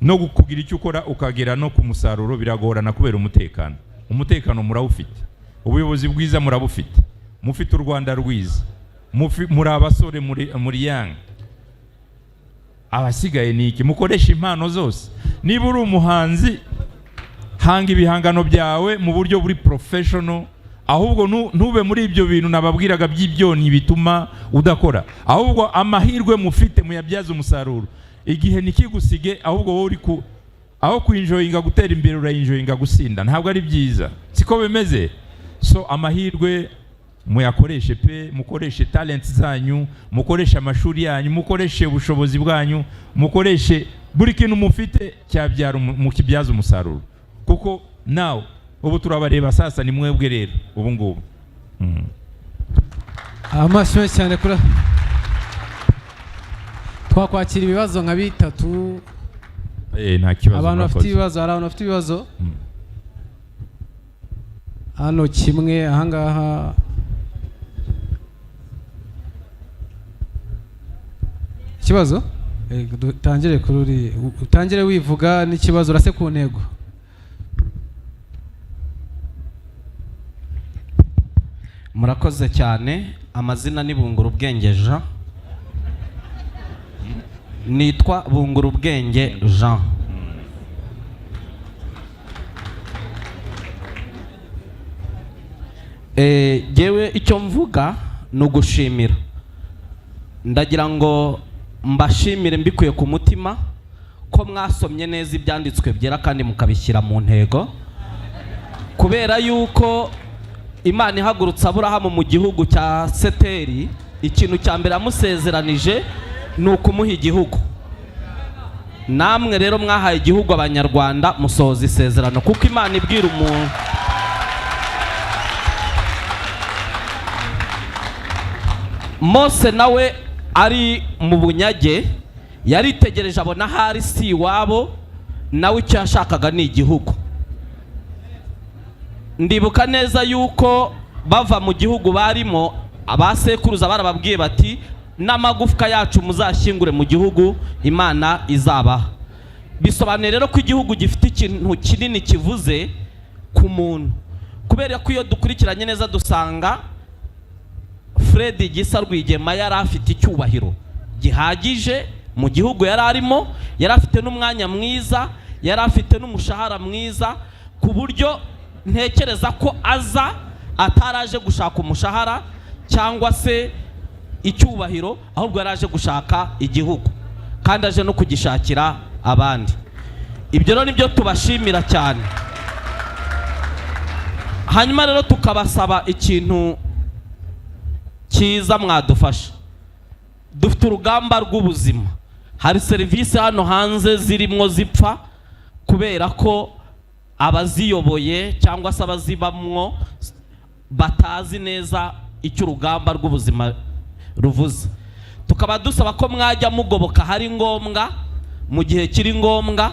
no kugira icyo ukora ukagera no ku musaruro biragorana kubera umutekano. Umutekano murawufite, ubuyobozi bwiza murabufite, mufite u Rwanda rwiza, muri abasore, muri young. Abasigaye ni iki? Mukoresha impano zose. Niba uri umuhanzi, hanga ibihangano byawe mu buryo buri professional. Ahubwo ntube muri ibyo bintu nababwiraga by'ibyonnyi bituma udakora. Ahubwo amahirwe mufite muyabyaze umusaruro. Igihe ntikigusige. Ahubwo wowe uri ku aho kuenjoyinga gutera imbere, uraenjoyinga gusinda. Ntabwo ari byiza, siko bimeze? So amahirwe muyakoreshe pe. Mukoreshe talents zanyu, mukoreshe amashuri yanyu, mukoreshe ubushobozi bwanyu, mukoreshe buri kintu mufite cyabyara mukibyaza umusaruro, kuko nawe ubu turabareba. Sasa ni mwebwe rero ubu ngubu. Amashyi menshi cyane. Kuri twakwakira ibibazo nka bitatu. Nta kibazo. Abantu bafite Murakoze. ibibazo? Hari abantu bafite ibibazo? Hano kimwe, ahangaha. Ikibazo. Dutangire kuri uri, utangire wivuga n'ikibazo, urase ku ntego. Murakoze cyane. Amazina ni Bungura Ubwenge Jean. Nitwa Bungura Ubwenge Jean. Jyewe icyo mvuga ni ugushimira. Ndagira ngo mbashimire mbikuye ku mutima ko mwasomye neza ibyanditswe byera kandi mukabishyira mu ntego, kubera yuko Imana ihagurutse Aburahamu mu gihugu cya Seteri, ikintu cya mbere yamusezeranije ni ukumuha igihugu. Namwe rero mwahaye igihugu Abanyarwanda, musohoza isezerano, kuko Imana ibwira umuntu Mose nawe ari mu bunyage, yaritegereje abona ahari si iwabo, nawe icyo yashakaga ni igihugu. Ndibuka neza yuko bava mu gihugu barimo, abasekuruza barababwiye bati N'amagufwa yacu muzashyingure mu gihugu Imana izabaha. Bisobanuye rero ko igihugu gifite ikintu kinini kivuze ku muntu, kubera ko iyo dukurikiranye neza dusanga Fred Gisa Rwigema yari afite icyubahiro gihagije mu gihugu yari arimo, yari afite n'umwanya mwiza, yari afite n'umushahara mwiza, ku buryo ntekereza ko aza ataraje gushaka umushahara cyangwa se icyubahiro, ahubwo yari aje gushaka igihugu kandi aje no kugishakira abandi. Ibyo rero nibyo tubashimira cyane. Hanyuma rero tukabasaba ikintu cyiza mwadufasha. Dufite urugamba rw'ubuzima. Hari serivisi hano hanze zirimo zipfa kubera ko abaziyoboye cyangwa se abazibamwo batazi neza icyo urugamba rw'ubuzima ruvuze. Tukaba dusaba ko mwajya mugoboka hari ngombwa, mu gihe kiri ngombwa,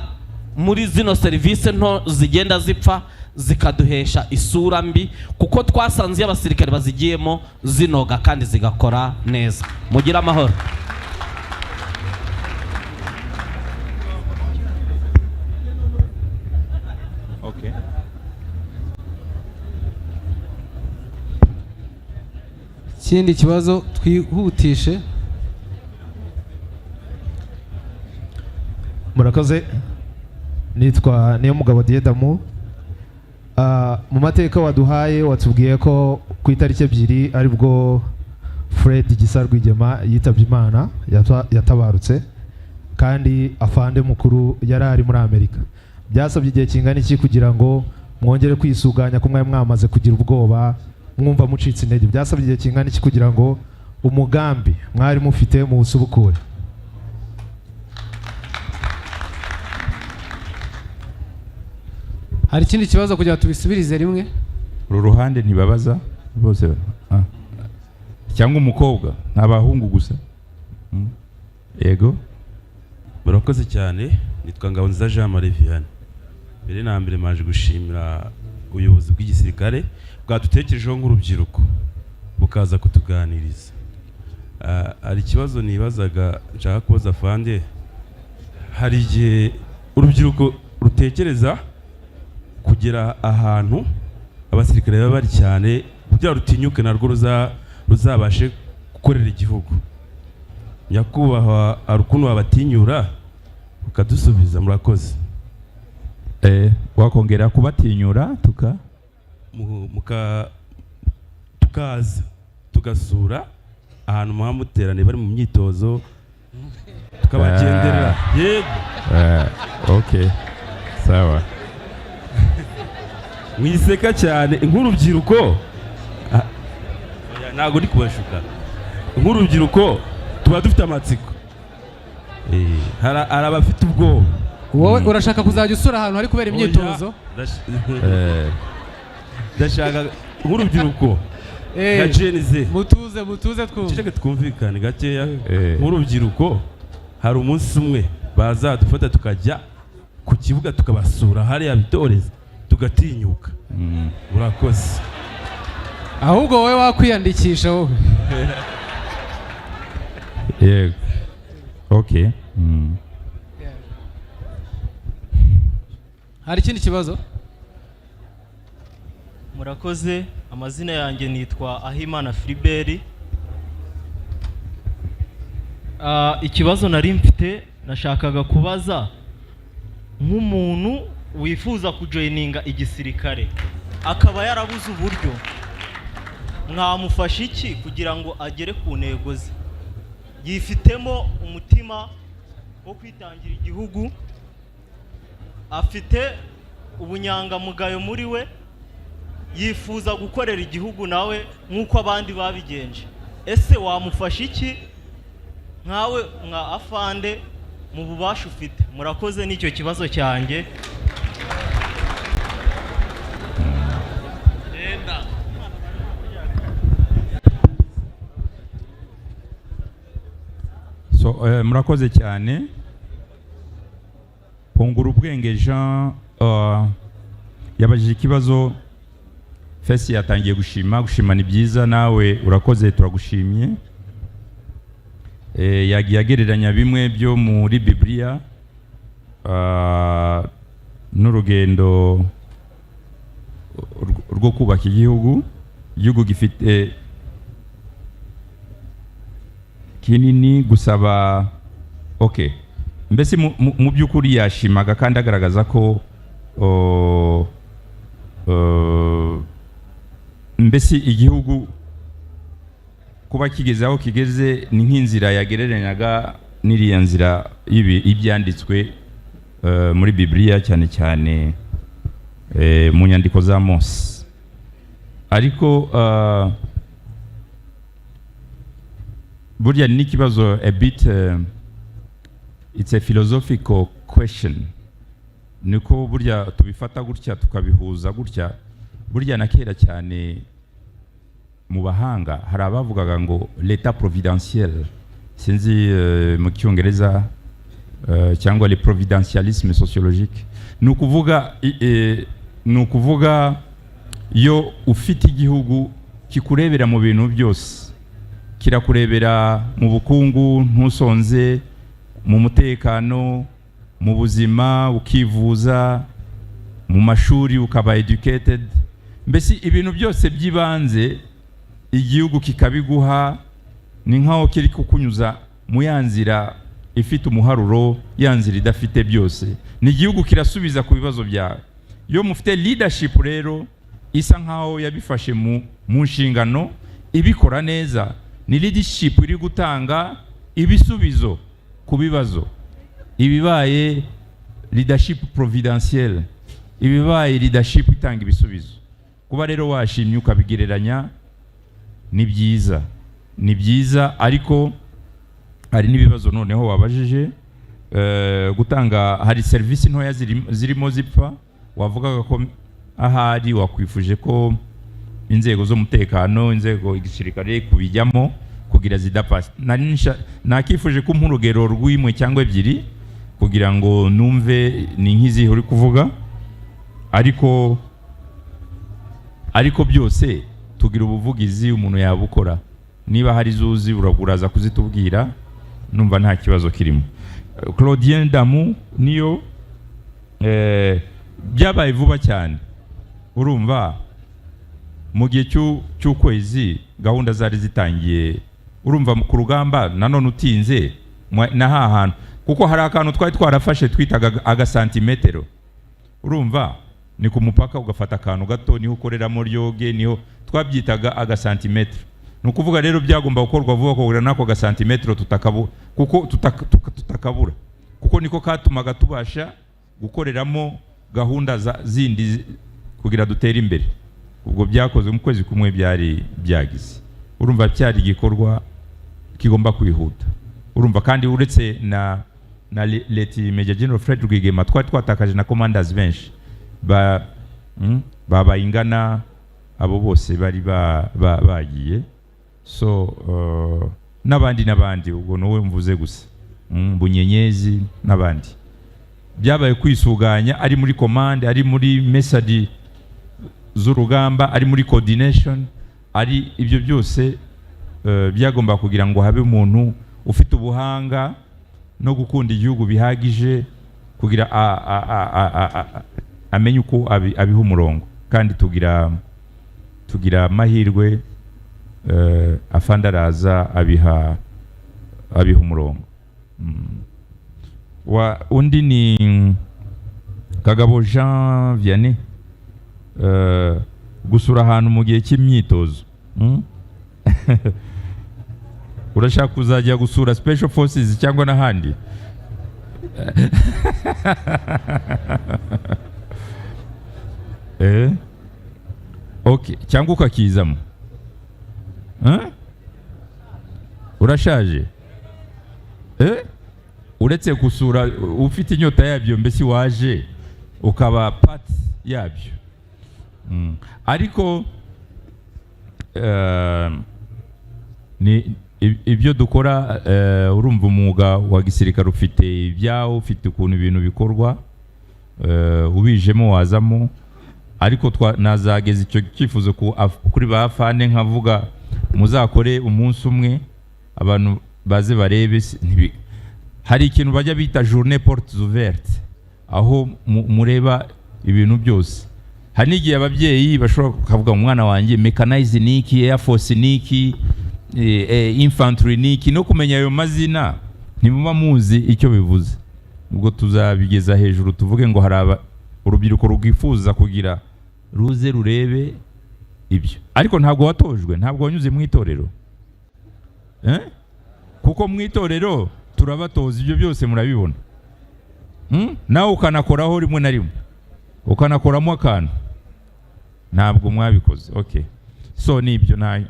muri zino serivisi nto zigenda zipfa zikaduhesha isura mbi, kuko twasanze iyo abasirikare bazigiyemo zinoga kandi zigakora neza. Mugire amahoro. Okay. Ikindi kibazo, twihutishe. Murakoze. Nitwa Niyomugabo Diedamu. Mu mateka waduhaye, watubwiye ko ku itariki 2 aribwo Fred Gisa Rwigema yitabye Imana, yatabarutse, kandi afande mukuru yari ari muri Amerika. Byasabye igihe kingana iki kugira ngo mwongere kwisuganya, ko mwari mwamaze kugira ubwoba, mwumva mucitse intege? Byasabye igihe kingana iki kugira ngo umugambi mwari mufite muwusubukure? Hari ikindi kibazo kugira ngo tubisubirize rimwe? Uru ruhande ntibabaza bose, ah. Cyangwa umukobwa, ni abahungu gusa. Yego. Murakoze cyane. Nitwa Ngabonziza Jean Marie Vianney. Mbere na mbere maje gushimira ubuyobozi bw'igisirikare bwadutekerejeho nk'urubyiruko, bukaza kutuganiriza. Hari ikibazo nibazaga nshaka kubaza afande. Hari igihe urubyiruko rutekereza kugera ahantu abasirikare baba bari cyane, kugira rutinyuke narwo ruzabashe gukorera igihugu. Nyakubahwa, hari ukuntu wabatinyura ukadusubiza? Murakoze. Wakongera kubatinyura tuka Tukaza tugasura ahantu muba muteraniye, bari mu myitozo, tukabagenderera. Yego. Okay, sawa. Mwiseka cyane nk'urubyiruko. Oya, ntabwo ndi kubashuka. Nk'urubyiruko tuba dufite amatsiko. Hari abafite ubwoba. Wowe urashaka kuzajya usura ahantu hari kubera imyitozo? Oya, ndashaka nk'urubyiruko nka Gen Z. Mutuze, mutuze twumve. Ceceke twumvikane gakeya. Nk'urubyiruko, hari umunsi umwe bazadufata tukajya ku kibuga, tukabasura hariya bitoreza, tugatinyuka. Murakoze. Ahubwo wowe wakwiyandikisha wowe. Yego, okay. Hari ikindi kibazo? Murakoze. Amazina yanjye nitwa Ahimana Philibert. Ikibazo nari mfite, nashakaga kubaza, nk'umuntu wifuza kujoininga igisirikare akaba yarabuze uburyo, mwamufasha iki kugira ngo agere ku ntego ze? Yifitemo umutima wo kwitangira igihugu, afite ubunyangamugayo muri we, yifuza gukorera igihugu nawe nk'uko abandi babigenje. Ese wamufasha iki nkawe nka afande mu bubasha ufite? Murakoze, n'icyo kibazo cyanjye. So, murakoze cyane. Hungura ubwenge Jean yabajije ikibazo. Fesi yatangiye gushima. Gushima ni byiza, nawe urakoze, turagushimye. Yagiye agereranya bimwe byo muri Bibiliya n'urugendo rwo kubaka igihugu. Igihugu gifite kinini gusaba. Okay, mbese mu by'ukuri yashimaga kandi agaragaza ko mbese igihugu kuba kigeze aho kigeze ni nk'inzira yagereranyaga n'iriya nzira y'ibyanditswe muri Bibiliya, cyane cyane mu nyandiko za Mose. Ariko burya ni n'ikibazo a bit, it's a philosophical question. Niko burya tubifata gutya, tukabihuza gutya. Burya na kera cyane mu bahanga hari abavugaga ngo l'état providentiel, sinzi mu Cyongereza, cyangwa le providentialisme sociologique. Ni ukuvuga iyo ufite igihugu kikurebera mu bintu byose, kirakurebera mu bukungu ntusonze, mu mutekano, mu buzima ukivuza, mu mashuri ukaba educated, mbese ibintu byose by'ibanze igihugu kikabiguha, ni nkaho kiri kukunyuza mu ya nzira ifite umuharuro, ya nzira idafite byose. Ni igihugu kirasubiza ku bibazo byawe. Iyo mufite leadership rero isa nkaho yabifashe mu nshingano, ibikora neza, ni leadership iri gutanga ibisubizo ku bibazo. Ibibaye leadership providentielle, ibibaye leadership itanga ibisubizo. Kuba rero washimye ukabigereranya ni byiza, ni byiza, ariko hari n'ibibazo noneho wabajije. Gutanga, hari serivisi ntoya zirimo zipfa. Wavugaga ko ahari wakwifuje ko inzego z'umutekano, inzego igisirikare kubijyamo kugira zidapfa. Nakifuje ko umpa urugero rw'imwe cyangwa ebyiri kugira ngo numve ni nk'izihe uri kuvuga. Ariko byose tugira ubuvugizi umuntu yabukora. Niba hari zuzi uraza kuzitubwira, numva nta kibazo kirimo. Claudien Damu niyo byabaye vuba cyane. Urumva mu gihe cy'ukwezi gahunda zari zitangiye. Urumva ku rugamba nanone utinze na hahantu, kuko hari akantu twari twarafashe twitaga agasantimetero. Urumva ni ku mupaka, ugafata akantu gato niho ukoreramo ryoge, niho twabyitaga agasantimetero. Ni ukuvuga rero byagomba gukorwa vuba kugira n'ako gasantimetero tutakabu kuko tutakabura, kuko niko katumaga tubasha gukoreramo gahunda zindi kugira dutere imbere. Ubwo byakozwe mu kwezi kumwe byari byagize. Urumva cyari igikorwa kigomba kwihuta. Urumva kandi uretse na Late Major General Fred Rwigema, twari twatakaje na commanders benshi ba babayingana, abo bose bari bagiye. So n'abandi n'abandi, ubwo nuwe mvuze gusa, Bunyenyezi n'abandi. Byabaye kwisuganya, ari muri commande, ari muri message z'urugamba, ari muri coordination, ari ibyo byose byagomba kugira ngo habe umuntu ufite ubuhanga no gukunda igihugu bihagije kugira amenye uko abiha umurongo. Kandi tugira amahirwe, afande araza abiha umurongo. Wa undi ni Kagabo Jean Vianney, gusura ahantu mu gihe cy'imyitozo. Urashaka kuzajya gusura special forces cyangwa n'ahandi? Okay, cyangwa ukakizamo. Urashaje? Uretse gusura ufite inyota yabyo, mbese waje ukaba part yabyo. Ariko ni ibyo dukora. Urumva umwuga wa gisirikare ufite ibyawo, ufite ukuntu ibintu bikorwa, ubijemo wazamo. Ariko nazageza icyo cyifuzo kuri ba afande, nkavuga muzakore umunsi umwe abantu. Baze barebe. Hari ikintu bajya bita journée portes ouvertes, aho mureba ibintu byose. Hari n'igihe ababyeyi bashobora kuvuga: "Umwana wanjye, mechanized ni iki? Air Force ni iki? Infantry ni iki?" No kumenya ayo mazina ntimuba muzi icyo bivuze. Ubwo tuzabigeza hejuru, tuvuge ngo hari urubyiruko rwifuza kugira ruze rurebe ibyo. Ariko ntabwo watojwe, ntabwo wanyuze mu itorero, eh? Kuko mu itorero turabatoza ibyo byose, murabibona. Nawe ukanakoraho rimwe na rimwe, ukanakoramo akantu. Ntabwo mwabikoze. Okay, so nibyo. Na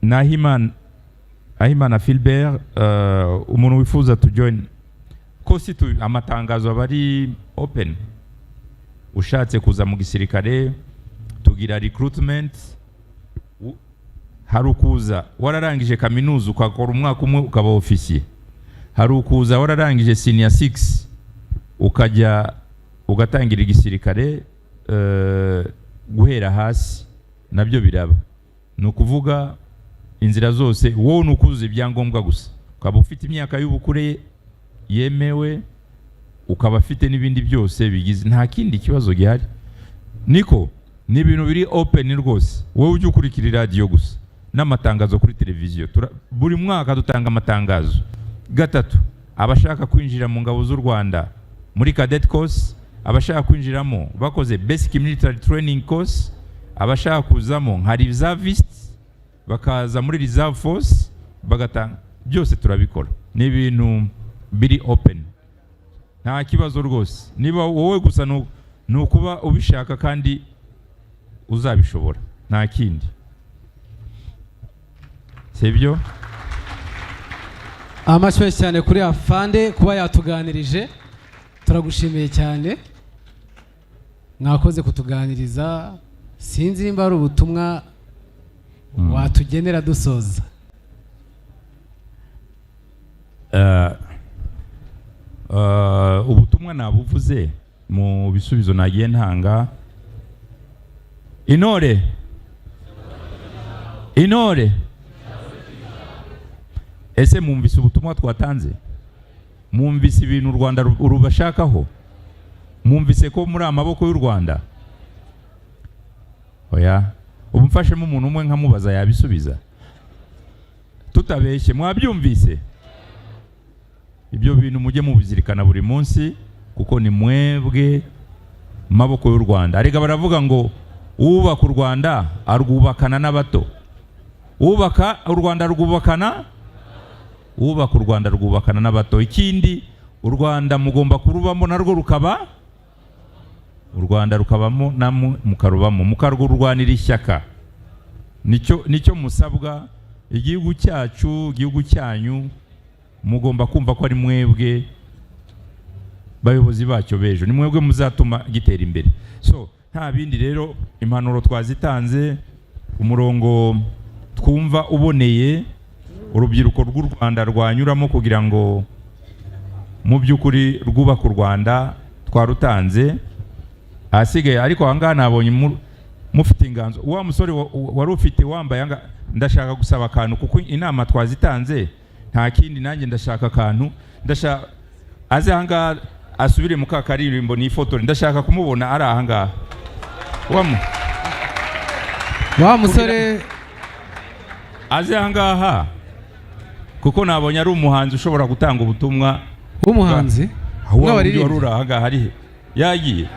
Nahimana, Ahimana Philbert, umuntu wifuza to join ko si tu, amatangazo aba ari open. Ushatse kuza mu gisirikare, tugira recruitment. Hari ukuza wararangije kaminuza, ukakora umwaka umwe, ukaba ofisiye. Hari ukuza wararangije senior 6, ukajya ugatangira igisirikare guhera hasi, nabyo biraba. Ni ukuvuga inzira zose, wowe ni ukuzuza ibyangombwa gusa, ukaba ufite imyaka y'ubukure yemewe, ukaba afite n'ibindi byose bigize, nta kindi kibazo gihari. Niko ni ibintu biri open rwose. Wowe ujya ukurikira iradiyo gusa n'amatangazo kuri televiziyo. Buri mwaka dutanga amatangazo gatatu: abashaka kwinjira mu ngabo z'u Rwanda muri cadet course, abashaka kwinjiramo bakoze basic military training course, abashaka kuzamo nka reservist bakaza muri reserve force bagatanga. Byose turabikora, ni ibintu biri open, nta kibazo rwose. Niba wowe gusa ni ukuba ubishaka kandi uzabishobora, nta kindi, sibyo? Amashyi menshi cyane kuri afande kuba yatuganirije. Turagushimiye cyane, mwakoze kutuganiriza. Sinzi nimba ari ubutumwa watugenera dusoza. Ubutumwa nabuvuze mu bisubizo nagiye ntanga. Intore, intore, ese mwumvise ubutumwa twatanze? Mwumvise ibintu u Rwanda rubashakaho? Mwumvise ko muri amaboko y'u Rwanda? Oya, ubu mfashemo umuntu umwe nkamubaza yabisubiza tutabeshye. Mwabyumvise? Ibyo bintu mujye mubizirikana buri munsi, kuko ni mwebwe maboko y'u Rwanda. Arega baravuga ngo uwubaka u Rwanda arwubakana n'abato. Wubaka u Rwanda rwubakana, wubaka u Rwanda rwubakana n'abato. Ikindi, u Rwanda mugomba kurubamo, narwo rukaba u Rwanda, rukabamo namwe mukarubamo, mukarurwanira ishyaka. Nicyo musabwa. Igihugu cyacu, igihugu cyanyu, mugomba kumva ko ari mwebwe bayobozi bacyo b'ejo, ni mwebwe muzatuma gitera imbere. So nta bindi rero, impanuro twazitanze, umurongo twumva uboneye urubyiruko rw'u Rwanda rwanyuramo kugira ngo mu by'ukuri rwubake u Rwanda twarutanze. Ahasigaye ariko aha ngaha nabonye mufite inganzo. Wa musore wari ufite wambaye aha ngaha, ndashaka gusaba akantu, kuko inama twazitanze, nta kindi. Nanjye ndashaka akantu, ndashaka aze aha ngaha asubire mu ka karirimbo nifotore. Ndashaka kumubona ari aha ngaha wamu Wa musore. Aze aha ngaha, kuko nabonye ari umuhanzi ushobora gutanga ubutumwa. W'umuhanzi. Wa wundi W'abaririmbyi. wari uri aha ngaha ari he? Yagiye,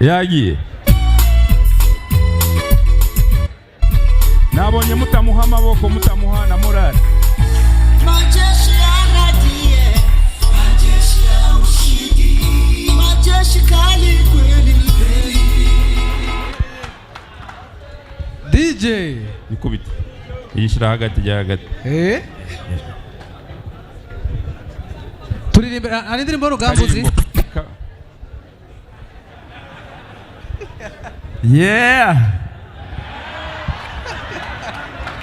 yagiye. Nabonye mutamuha amaboko, mutamuha na morale. Majeshi yaragiye, majeshi ya ushindi, majeshi kali kweli kweli. DJ. Ikubita yishyira hagati, ijya hagati. Turirimbe hari indirimbo y'urugamba uzi? Karirimbo. Yeah!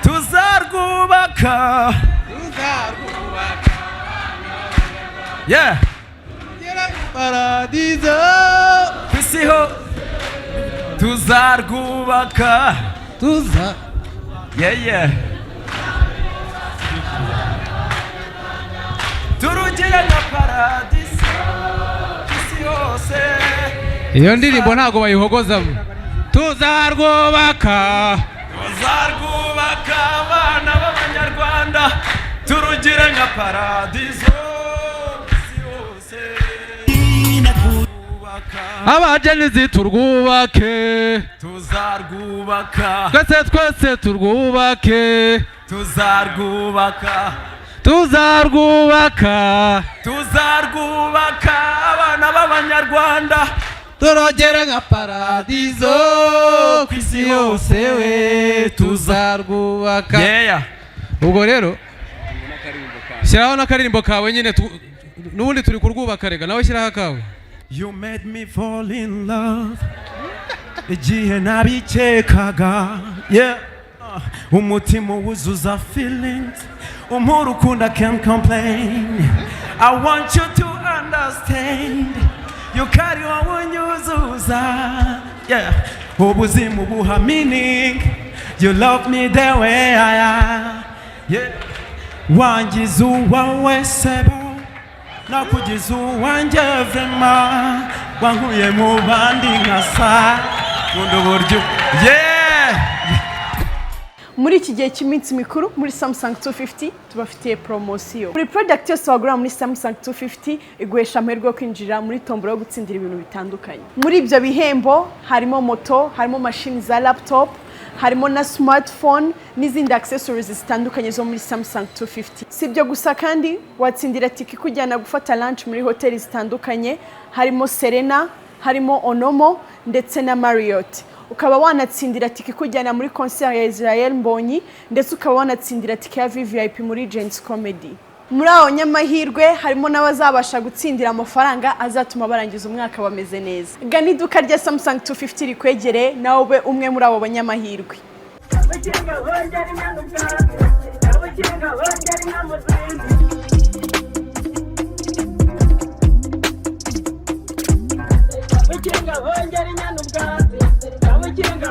Tuzarwubaka. Yeah! Paradizo. Ku isi ho tuzarwubaka. Tuza. Yeah. Turugire nka paradisi isi yose. Iyo ndirimbo ntabwo bayihogozamo. Tuzarwubaka. Tuzarwubaka abana b'Abanyarwanda, turugire nka paradiso isi yose. Aba Gen Z turwubake. Tuzarwubaka. Twese twese turwubake. Tuzarwubaka. Tuzarwubaka. Tuzarwubaka abana b'Abanyarwanda. Turogere nka paradizo ku isi yose we, tuzarwubaka. Yeah. Ubwo rero shyiraho n'akaririmbo kawe nyine, n'ubundi turi kurwubaka, rega nawe shyiraho akawe. You made me fall in love igihe nabikekaga, yeah. Umutima wuzuza feelings, umpa urukundo, I can't complain. I want you to understand you carry wowe unyuzuza, yeah. Ubuzima ubuha meaning, you love me the way I am, yeah. Wangize uwawe sebo, nakugize uwanjye vraiment, wankuye mu bandi nkasa, nkunda uburyo, yeah. Muri iki gihe cy'iminsi mikuru, muri Samsung 250 tubafitiye poromosiyo. Buri product yose wagura muri Samsung 250 iguhesha amahirwe yo kwinjira muri tombora yo gutsindira ibintu bitandukanye. Muri ibyo bihembo harimo moto, harimo mashini za laptop, harimo na smartphone n'izindi accessories zitandukanye zo muri Samsung 250. Si ibyo gusa kandi, watsindira tike ikujyana gufata lunch muri hoteli zitandukanye, harimo Serena, harimo Onomo ndetse na Marriott. Ukaba wanatsindira tike ikujyana muri concert ya Israel Mbonyi, ndetse ukaba wanatsindira tike ya VVIP muri Gen-Z Comedy. Muri abo nyamahirwe harimo n'abazabasha gutsindira amafaranga azatuma barangiza umwaka bameze neza. Gana iduka rya Samsung 250 rikwegereye, nawe ube umwe muri abo banyamahirwe. Ubukinga bongera inyana ubwatsi, ubukinga bongera inka mu zindi. Ubukinga bongera inyana ubwatsi, ubukinga.